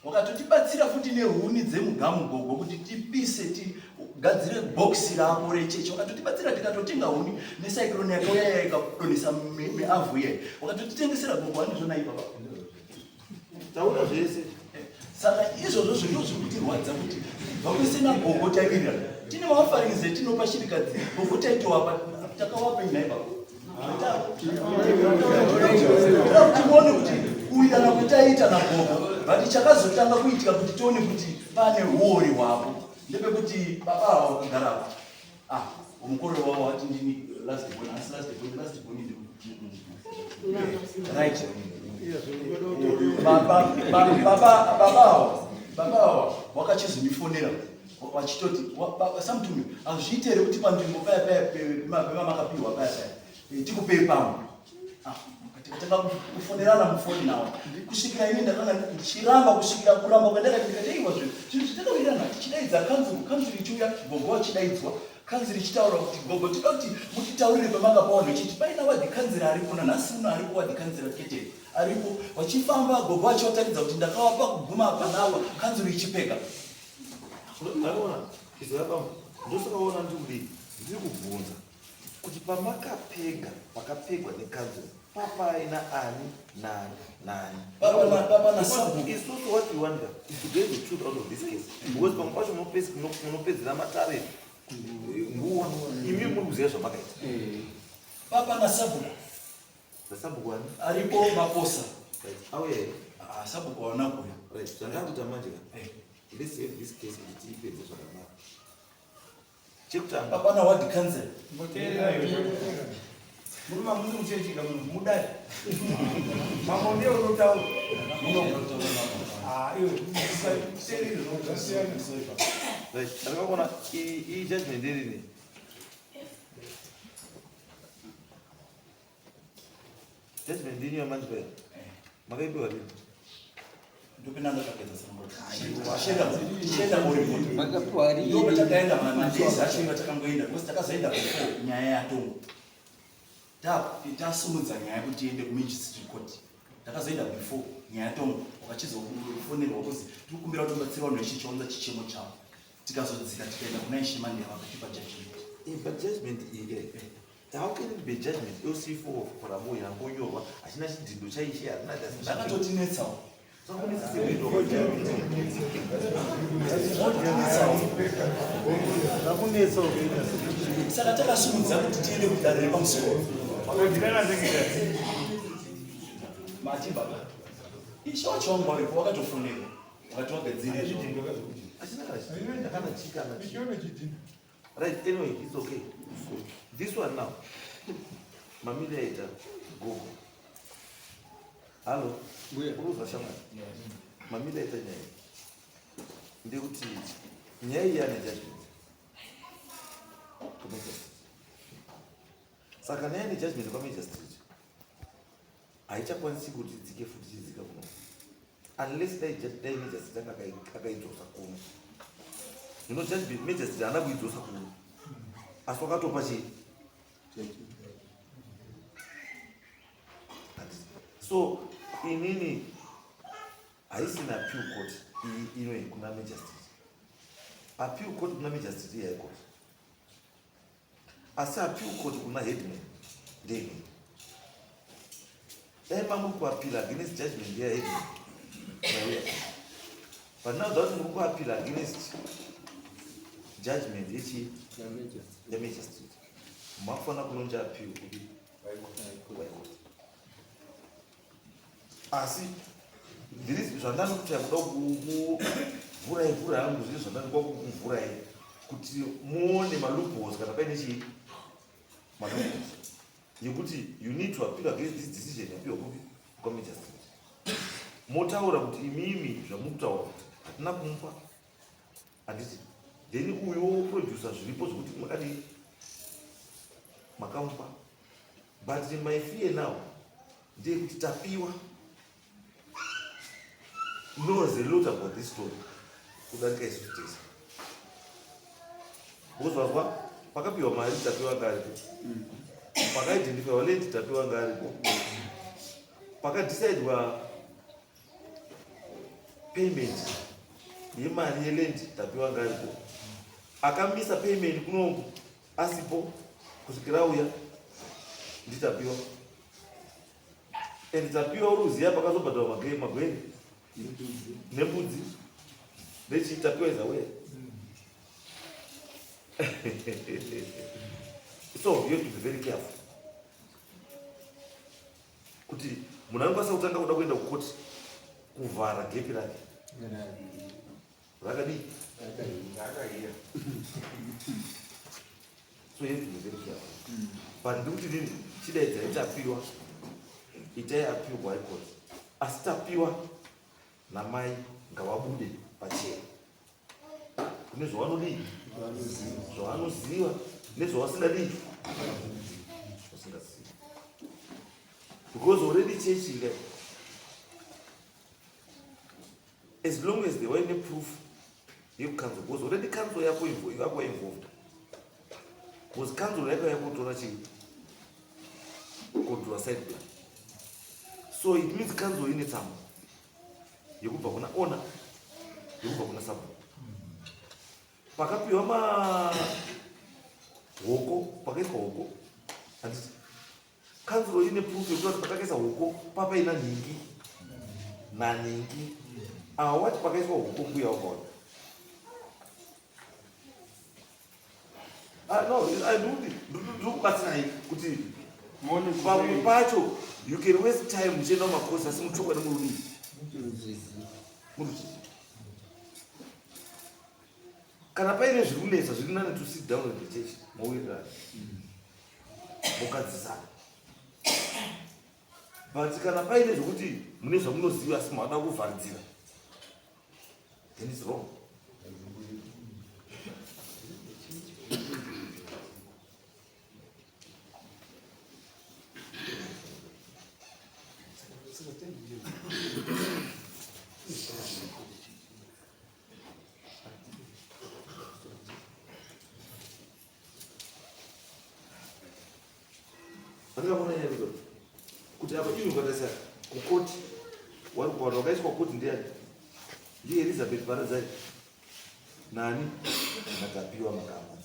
Wakatotibatsira futi nehuni dzemugamu gogo kuti tipise tigadzire bhokisi rako rechechi. Wakatotibatsira tikatotenga huni necyclone yakauya iya ikadonhesa miavhu iyayi, wakatotitengesera gogo. Handizvona ipapa? Taura zvese. Saka izvozvo zvinhu zviri kutirwadza kuti vakwese nagogo taiwirirana, tine maofferings etinopa shirikadzi, gogo taitowapa, takawapa nhai baba? Toda kuti muone kuti kuwirirana kwetaiita nagogo, but chakazotanga kuitika kuti tione kuti pane uori hwapo ndepekuti baba ava vakagara apa, ah, mukororo wavo wati ndini last born, asi last born, last born ndi right. Baba ava wakachizondifonera vachitoti, "Samutumi, hazviite here kuti panzvimbo paya paya pemamakapiwa paya paya tikupei pamwe?" Ah, tikatanga kufonerana mufoni nawo kusvikira ini ndakanga ndichiramba, kusvikira kuramba kwandakati, ndikati aiwa, zvinhu zvinhu zvatakawirirana, tichidaidza kanzuru, kanzuru ichiuya, gogo achidaidzwa. Kanziri ichitaura kuti gogo tinoda kuti mutitaurire pamakapa vanhu vechiti paina wadhi kanzira aripo nanhasi uno aripo wadhi kanzira kete aripo vachifamba gogo vachivataridza kuti ndakavapa kuguma apa nawa kanzuru ichipeka. Ndaona izwa bambo ndosakaona ndiri kudii ndiri kubvunza kuti pamakapega pakapegwa nekanzuru papaina ani nani nani Papa nasabhuku. Isusu what we want is to get the truth out of this case because pamwe pacho munopedzera matare nguva imi muri kuziva zvamakaita. Papa nasabhuku. Nasabhuku ani? Aripo maposa. Right. Auya here? Ah, sabhuku hawana kuuya. Right. Zvandakuita manje ka. Let's have this case kuti tiipedze zvakanaka. Chekutanga. Hapana ward council. Murume hamusi muchechi ka munhu mudare. Mambo ndiye unotaura. Ah, iwe usateerere zvasiyana. Right. Ndakaona iyi judgment irini. Judgment yenyu yamanje paya. Makaipiwa rini? Ndopinda ndakapedza sango. Makapiwa rini? Ndipo takaenda madays acho iva takangoenda because takazoenda before nyaya yatongwa. Tasumudza nyaya kuti tiende kumagistrate court. Takazoenda before nyaya yatongwa wakachizofonerwa kuzi tiri kukumbira kuti mubatsire vanhu vechichiunza chichemo chavo. Tikazodzika tikaenda kuna Ishe Mandela vakatipa judgment. But judgment iyi how can it be judgment LC4 for yangonyorwa hachina chidhindo chaishe hatina Zvakatotinetsawo. Saka takasumudza kuti tiende kudare repamusoro. Mati baba. Ishe wacho wangu waripo wakatofonerwa. Wakati wagadzire Right, anyway, it's okay. This one now. Mamile aita gogo. Hello. Uruza shamwari. Mamile aita nyaya. Ndekuti nyaya iyi ane judgment. Kwa-Magistrate. Saka nyaya ine judgment kwa-Magistrate. Haichakwanisi kuti idzike futi ichidzika kuno. Unless dai dai Magistrate anga akaidzosa kuno. Zvino judgment Magistrate haana kuidzosa kuno. Asi wakatopa chii? So inini haisina appeal court iyi ino kuna Magistrate. Appeal court kuna Magistrate iyi high court. Asi appeal court kuna headman ndeinini. Dai mamuri kuappeal against judgment ya headman. Maiuya. But now that muri kuappeal against judgment yechi yamagistrate. Makufanira kulonja appeal kupi? High court. Asi ndiri zvandanokutsvaya kuda kuvhurai vhurai hangu zviri zvandanokuda kukuvhurai kuti muone maloopholes kana paine chii maloopholes yekuti you need to appeal against this decision yapiwa kupi kwamagistrate. Motaura kuti imimi zvamukutaura kuti hatina kumupa handiti, then uyo woproducer zviripo zvekuti makadii makamupa. But my fear now ndeyekuti Tapiwa knows a lot about this story kudarika isusu tese. Because wazwa pakapiwa mari Tapiwa anga aripo, pakaidentifywa land Tapiwa anga aripo, pakadecidewa payment yemari yeland Tapiwa anga aripo, akamisa payment kunoku asipo kusvikira auya ndiTapiwa. And Tapiwa uri kuziva pakazobhadharwa magweni nembudzi nechii, Tapiwa is aware. So you have to be very careful kuti munhu anokwanisa kutanga kuda kuenda kukoti kuvhara gepi rake rakadii. So you have to be very careful. But ndikuti nini, chidaidzai Tapiwa, itai appeal kuhigh court, asi Tapiwa namai ngavabude pachena kune zvavanodii, zvavanoziva nezvavasingadii, vasingazivi, because already chechi ika as long as they were proof yekucouncil, because already council yako yako involved. Because council yakauya kutora chii? Kutora side plan. So it means council ine tsamba yekubva kuna owner, yekubva kuna sabhuku. Pakapiwa ma hoko, pakaiswa hoko. Handiti kanzuro ine proof yekuti kuti patakaisa hoko papaina nhingi nanhingi. Awa wati pakaiswa hoko mbuya wakaona. Ah, no, ndikubatsirai kuti pamwe pacho you can waste time muchienda kumakosi asi muchokwadi muri kudii? Muri kuchii? Kana paine zviri kunetsa zviri nani to sit down with the church mowirirana mokadzisana. But kana paine zvekuti mune zvamunoziva asi mada kuvharidzira, then it's wrong. Andikaona nyaya yekuti kuti apa iwe ukatarisa kukoti wari kuvanhu vakaiswa kukoti ndiani? Ndiye Elizabeth Paradzai nani naTapiwa Makamba.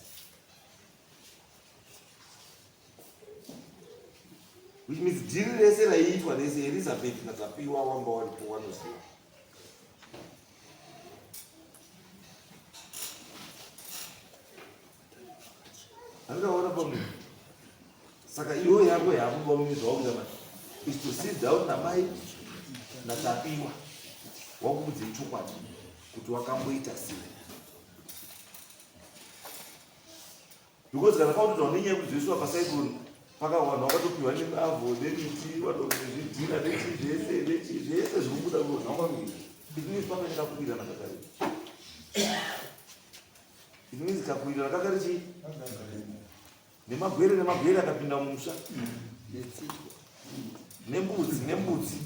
Which means dhiri rese raiitwa rese Elizabeth naTapiwa wanga waripo wanoziva. Andikaona pamwe. Saka iwe yako yako pamwe zvawakuita manje is to sit down namai naTapiwa wakuudze chokwadi kuti wakamboita sei. Because kana pautotaura nenyaya yekuti zvoiswa pacyclone pakawanhu wakatopiwa neavho nemiti watozvidhina nechii zvese nechii zvese zviri kubuda kuno. It means pakaita kakuwirirana kakare. It means kakuwirirana kakare chii? Nemagwere nemagwere akapinda mumusha. Nembudzi nembudzi.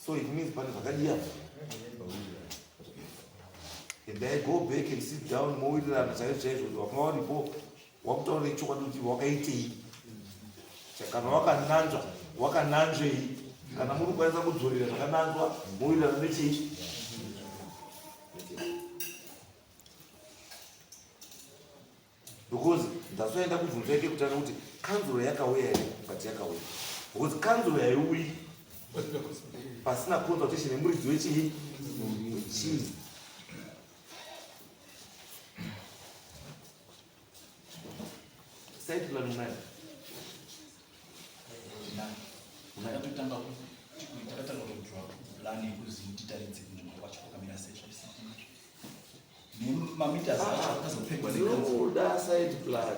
So it means pane zvakadiya. And I go back and sit down mowirirana chaizvo chaizvo kuti wakanga waripo wakutaura chokwadi kuti wakaitei. Kana wakananzva wakananzvei, kana muri kukwanisa kudzorera zvakananzwa mowirirana nechii. Because ndazoenda kubvunzo yake kutanga kuti kanzuro yakauya here, but yakauya because kanzuro yaiuyi pasina consultation yemuridzi wechii wechii. Site plan unayo? Takatotanga takatanga kudraw plan yekuzi titaridze kunzvimbo kwacho kwakamira sei zvese. Nemameters acho akazopegwa nekanzuro. Ndinoda site plan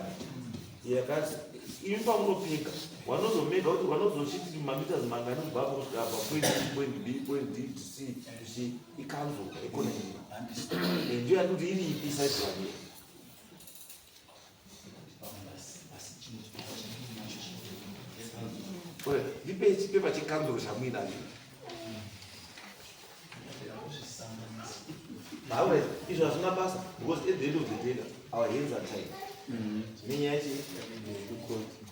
yakati imi pamunopega vanozomega kuti vanozochiti mameters mangani kubva apo kusvika apa point A, point B, point D to C to C ikanzuro ikona iyi. Ndiyo yandikuti iri ipi site plan iyo. Ndipe chipepa chekanzuro chamuinacho. However, izvo hazvina basa because at the end of the day our hands are tied. Nenyaya yechi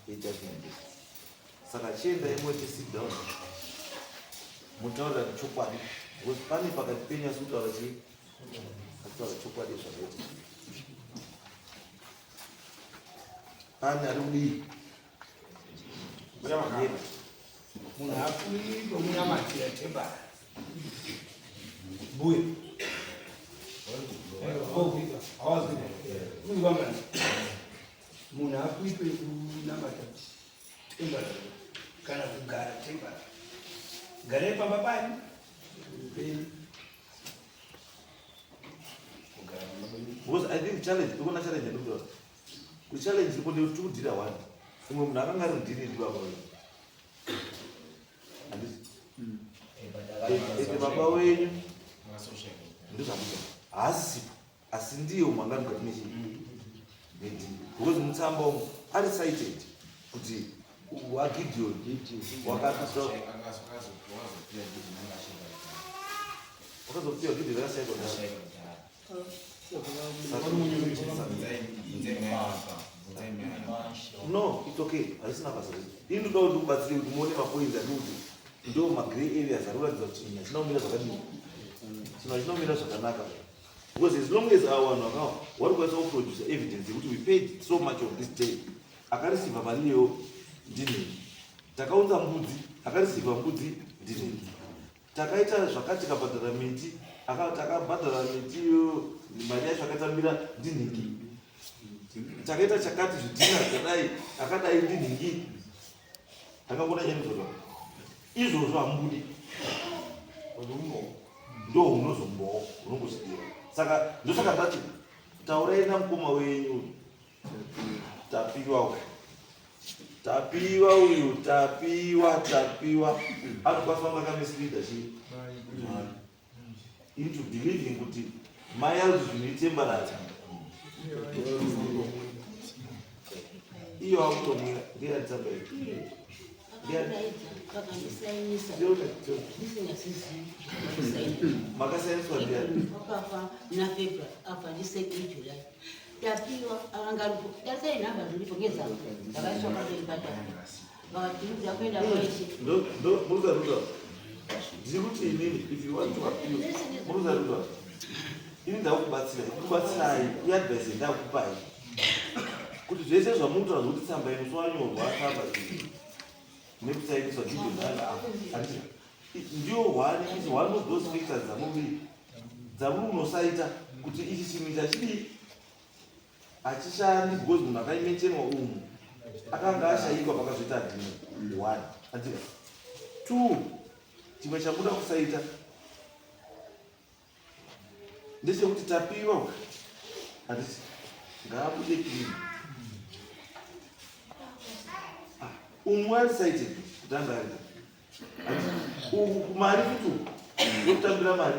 yejudgment. Saka chiendai moite sit down mutaurira chokwadi because pane pakati penyu asi kutaura chii? Kutaura chokwadi zvakaita. Pane ari kudii? Munhu hafuyi kwemunamatira tembara. Mbuya. Munhu hafuyi kwekunamata tembara kana kugara tembara. Garai pamba pani? Penyu. Because I think challenge, ikuona challenge yandikutaura. Ku challenge iripo ndekuti tikudhira one. Umwe munhu akanga ari mudhiri ndi baba wenyu. Handiti? Ende baba wenyu ndozvakuita. Haasisipo. Asi ndiye umwe anga ari mukati mechii? Medhiri. Because mutsamba umu ari cited kuti waGideon wakatopiwa Gideon akashaikwa kudhara. No, it's okay, haisina basa. Ini ndoda kuti ndikubatsire kuti muone mapoints andi kuti ndo magrey areas ari kuratidza kuti chinhu hachina kumira zvakadii, chinhu hachina kumira zvakanaka, because as long as ava vanhu vakawa vari kukwanisa kuproduce evidence yekuti we paid so much on this day, akareceiva mari iyoyo ndinini, takaunza mbudzi, akareceiva mbudzi ndinini, takaita zvakati, tikabhadhara miti, takabhadhara miti iyo, mari yacho akatambira ndinhingi, takaita chakati, zvidhina zvakadai, akadai ndinhingi, takangona nyanizoa izvozvo hamubudi, ndo hunozombowo hunongozvidiwa. Saka ndosaka ndati taurai namukoma wenyu Tapiwa uyu, Tapiwa uyu, Tapiwa, Tapiwa anokwanisa kunge akamisleada chii into believing kuti mai ari kuti zvinhu itemporary, iyo akutomira ndeyadzamba iyo. Vakadaidza vakandisainisa ndisingazizivi. Makasainiswa ndiani? Wakafa muna February, afa ndi2 July. Tapiwa akanga aripo. Tarisai nhamba dziripo ngezangu dzakaiswa pamberi paTapiwa, vakati kuenda kweshe. Muruza, ndiri kuti inini, if you want to appeal, muruza ruza, ini ndakubatsira, kubatsirai, iadvice ndakupai kuti zvese zvamutaura zvokuti tsamba imusi wanyorwa tsamba iyi nekusainiswa Gideon anga afa, ndiyo one, is one of those factors dzamuri dzamunosaita kuti ichi chinhu ichi hachidii, hachishandi, because munhu akaimenchenwa umu akanga ashayikwa pakazoita agreement. One, andika two, chimwe chamuda kusaita ndechekuti Tapiwa handiti ngaabude clean. Ah, umwe ari cited kuti anga aripo. Handiti uku kumari futi, uku wekutambira mari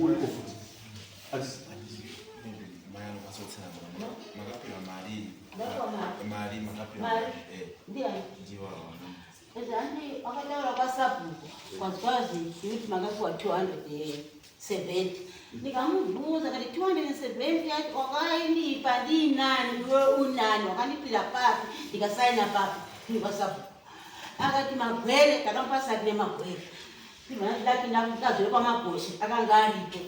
uriko futi, handiti? Mai anokwanisa kutsanangura, makapiwa mari? Ndapiwa mari. Mari makapiwa? Mari? Eh. Ndiani? Ndiwa. Handi wakataura kwasabhuku kwazwazi kuti makapiwa 270. Ndikamubvunza kati 270 yacho wakainipa ndinani, iwe unani, wakandipira papi, ndikasaina papi tiri kwasabhuku? Akati magwere, takamupa saki nemagwere. Ndakazouya kwamagoshi, akanga aripo,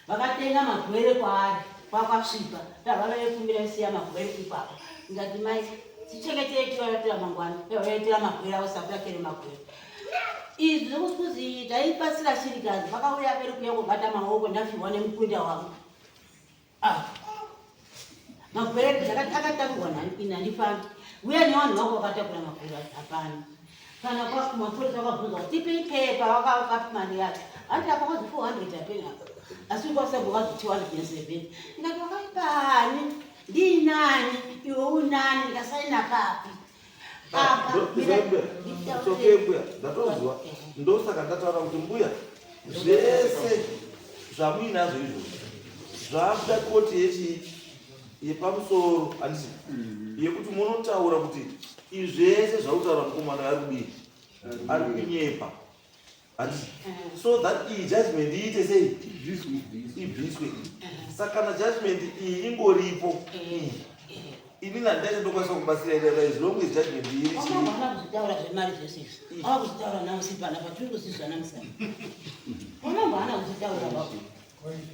vakatenga magwere kwaari kwakwasvipa, tavavaekumbira siya magwere ipapo. Ndikati mai tichengetei, tivaratira mangwana, tavaitira magwere avo, sakurakere magwere izvi zvokuzi taibatsira shirikadzi. Vakauya veri kuya kubata maoko, ndafiwa nemukunda wangu. Ah, magwere akatakurwa nandifambi uya nevanhu vako vakatakura magwere, hapana kana mapurisa vakabvunza kuti tipe ipepa vakapi mari yacho. Hanti apa kwazi 400 apena apa, asi kwasabu kwazi 270. Ndikati wakaipani, ndinani, iwe unani, ndikasaina papi apa? It's okay mbuya, ndatozwa. Ndosaka ndataura kuti mbuya, zvese zvamuinazvo izvozvo zvakuda koti yechi yepamusoro, handiti, yekuti munotaura kuti izvese zvautaura mukomana ari kudii, ari kunyepa, handiti, so that iyi judgment iite sei, ibviswe. Saka kana judgment iyi ingoripo iyi, ini nandacho ndokwanisa kubatsira ida as long as judgment iri chii. Wakabva kuzvitaura zvemari zvese izvi, ava kuzvitaura namusi panapa tiri kuzvizwa namusana. Wakabva ana kuzvitaura baba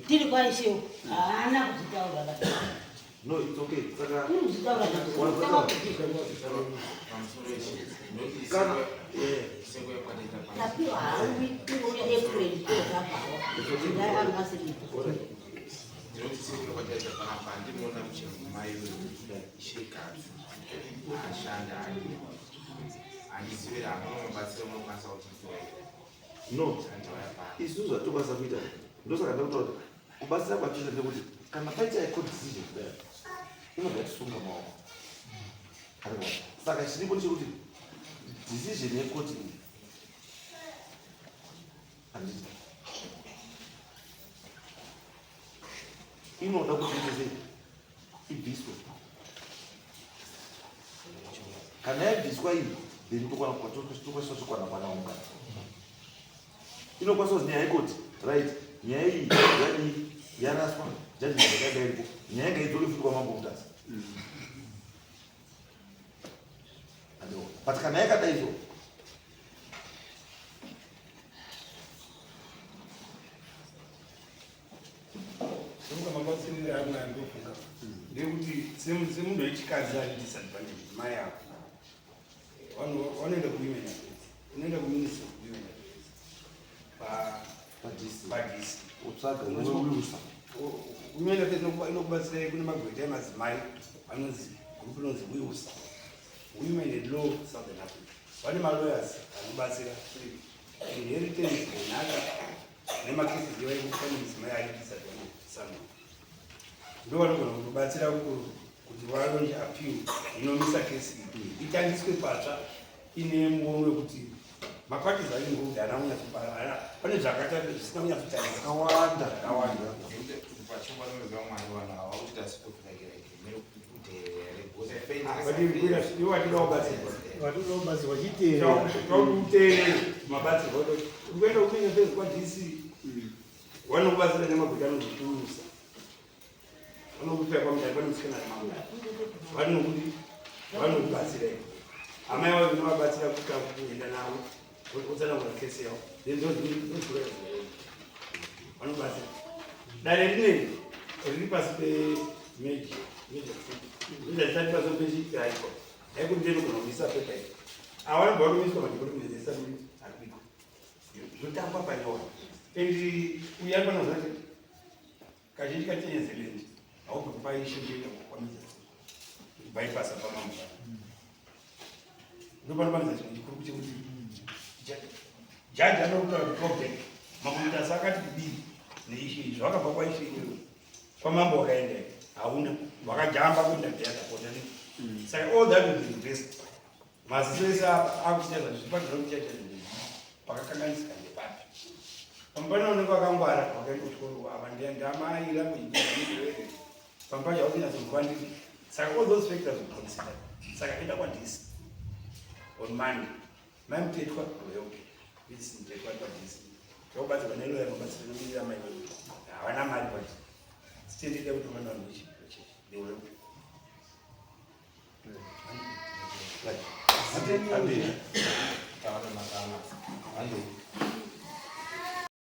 tiri kwaishewo, haana kuzvitaura baba. No, it's okay, saka Tiri kuzvitaura namusana. Pamusoro ichi ndoti kana sengo yakwataita pano. Tapiwa hauwi ingouya April kozabvawa ndaranga asiripo. Ndinoti sengo yakwataita panapa, handinoona muchemai ishekadzi ashanda, handiziveri hamuna mabatsiro munokwanisa kutiitira. No, isu zvatokwanisa kuita, ndosaka ndakutaura kuti kubatsira kwatoita ndekuti kana paita a court decision kudai, inobva yatisunga maoko. Arikuona? Saka chiripo ndechekuti decision yekoti iyi, handiti, inoda kuti ite sei, ibviswe. Kana yabviswa iyi, then tokwanisa kwana kwana ungana inokwanisa kuzi nyaya yekoti right, nyaya iyi yadii, yaraswa. Judgment yakaenda iripo. Nyaya ngaidzoke futi kwamambo Mutasa. Andiona. But kana yakadai so Semuka mabatsirire amwe andofunga ndekuti semunhu wechikadzi ari disadvantage mai avo vanoenda kuwomen affairs, unoenda kuministry of women affairs padc padc utsvaga unowiusa women affairs inokubatsirai kune magweta emadzimai anonzi group inonzi WILSA, Women and Law Southern Africa. Vane malawyers anobatsira inheritance nenhaka nemacases evaikuti pane mudzimai ari disadvantage someone ndo vanogona kutobatsira kuti valaunche appeal inomisa kesi iyi itandiswe patsva ine muono wekuti maparties ari involved haana kunyatso pane zvakaita zvisina kunyatsotarisa. Akawanda. Zvakawanda. Iwo watida kubatsirwa. Vatinoda kubatsirwa chiteerera. Tauteerere mabatsirwa ukuenda kumenye pezi kwaDC vanokubatsira nemagweta anozviturusa vanokupa kwamudari vanomusikana mambo vanokuti vanokubatsira ivo amai vavo vinovabatsira kuita kuenda navo votsanangura kesi yavo then ndodzora vanobatsira. Dare rineri riri pasi pemeji meja risati pasi pechihaiko haiko ndinogona kuisa pepa iri avanobva vatomiswa madepartment ese ari kuitwa zvotangwa panyora and uyu ari panoziva kuti kazhinji kachenyezelendi haubvi kupaishe uchienda kukwamisa bypassa pamambo ndopanopanidza chinhu chikuru chekuti jaji anokutaura kuti go back makomutasi akati kudii neishe izvi zvakabva kwaishe iwewe kwamambo wakaenda hauna wakajamba kuenda theatre saka all that will be reversed. Maziso ese akuchita zvacho zvipanira kuchacha pakakanganisika ndepapi pamupana unenge wakangwara wakaenda kuchikoro apa ndamai language pamupana chakunyatsokwandiri. Saka all those factors will consider. Saka enda kwaDC on Monday, mai Mutetwa will help you. This Mutetwa kwaDC takubatsirwa neloya mabatsiro nomirira mai vedu havana mari but sitendede kuti vana vanhu vechechi they will help you. Ande. Taona makama. Ande.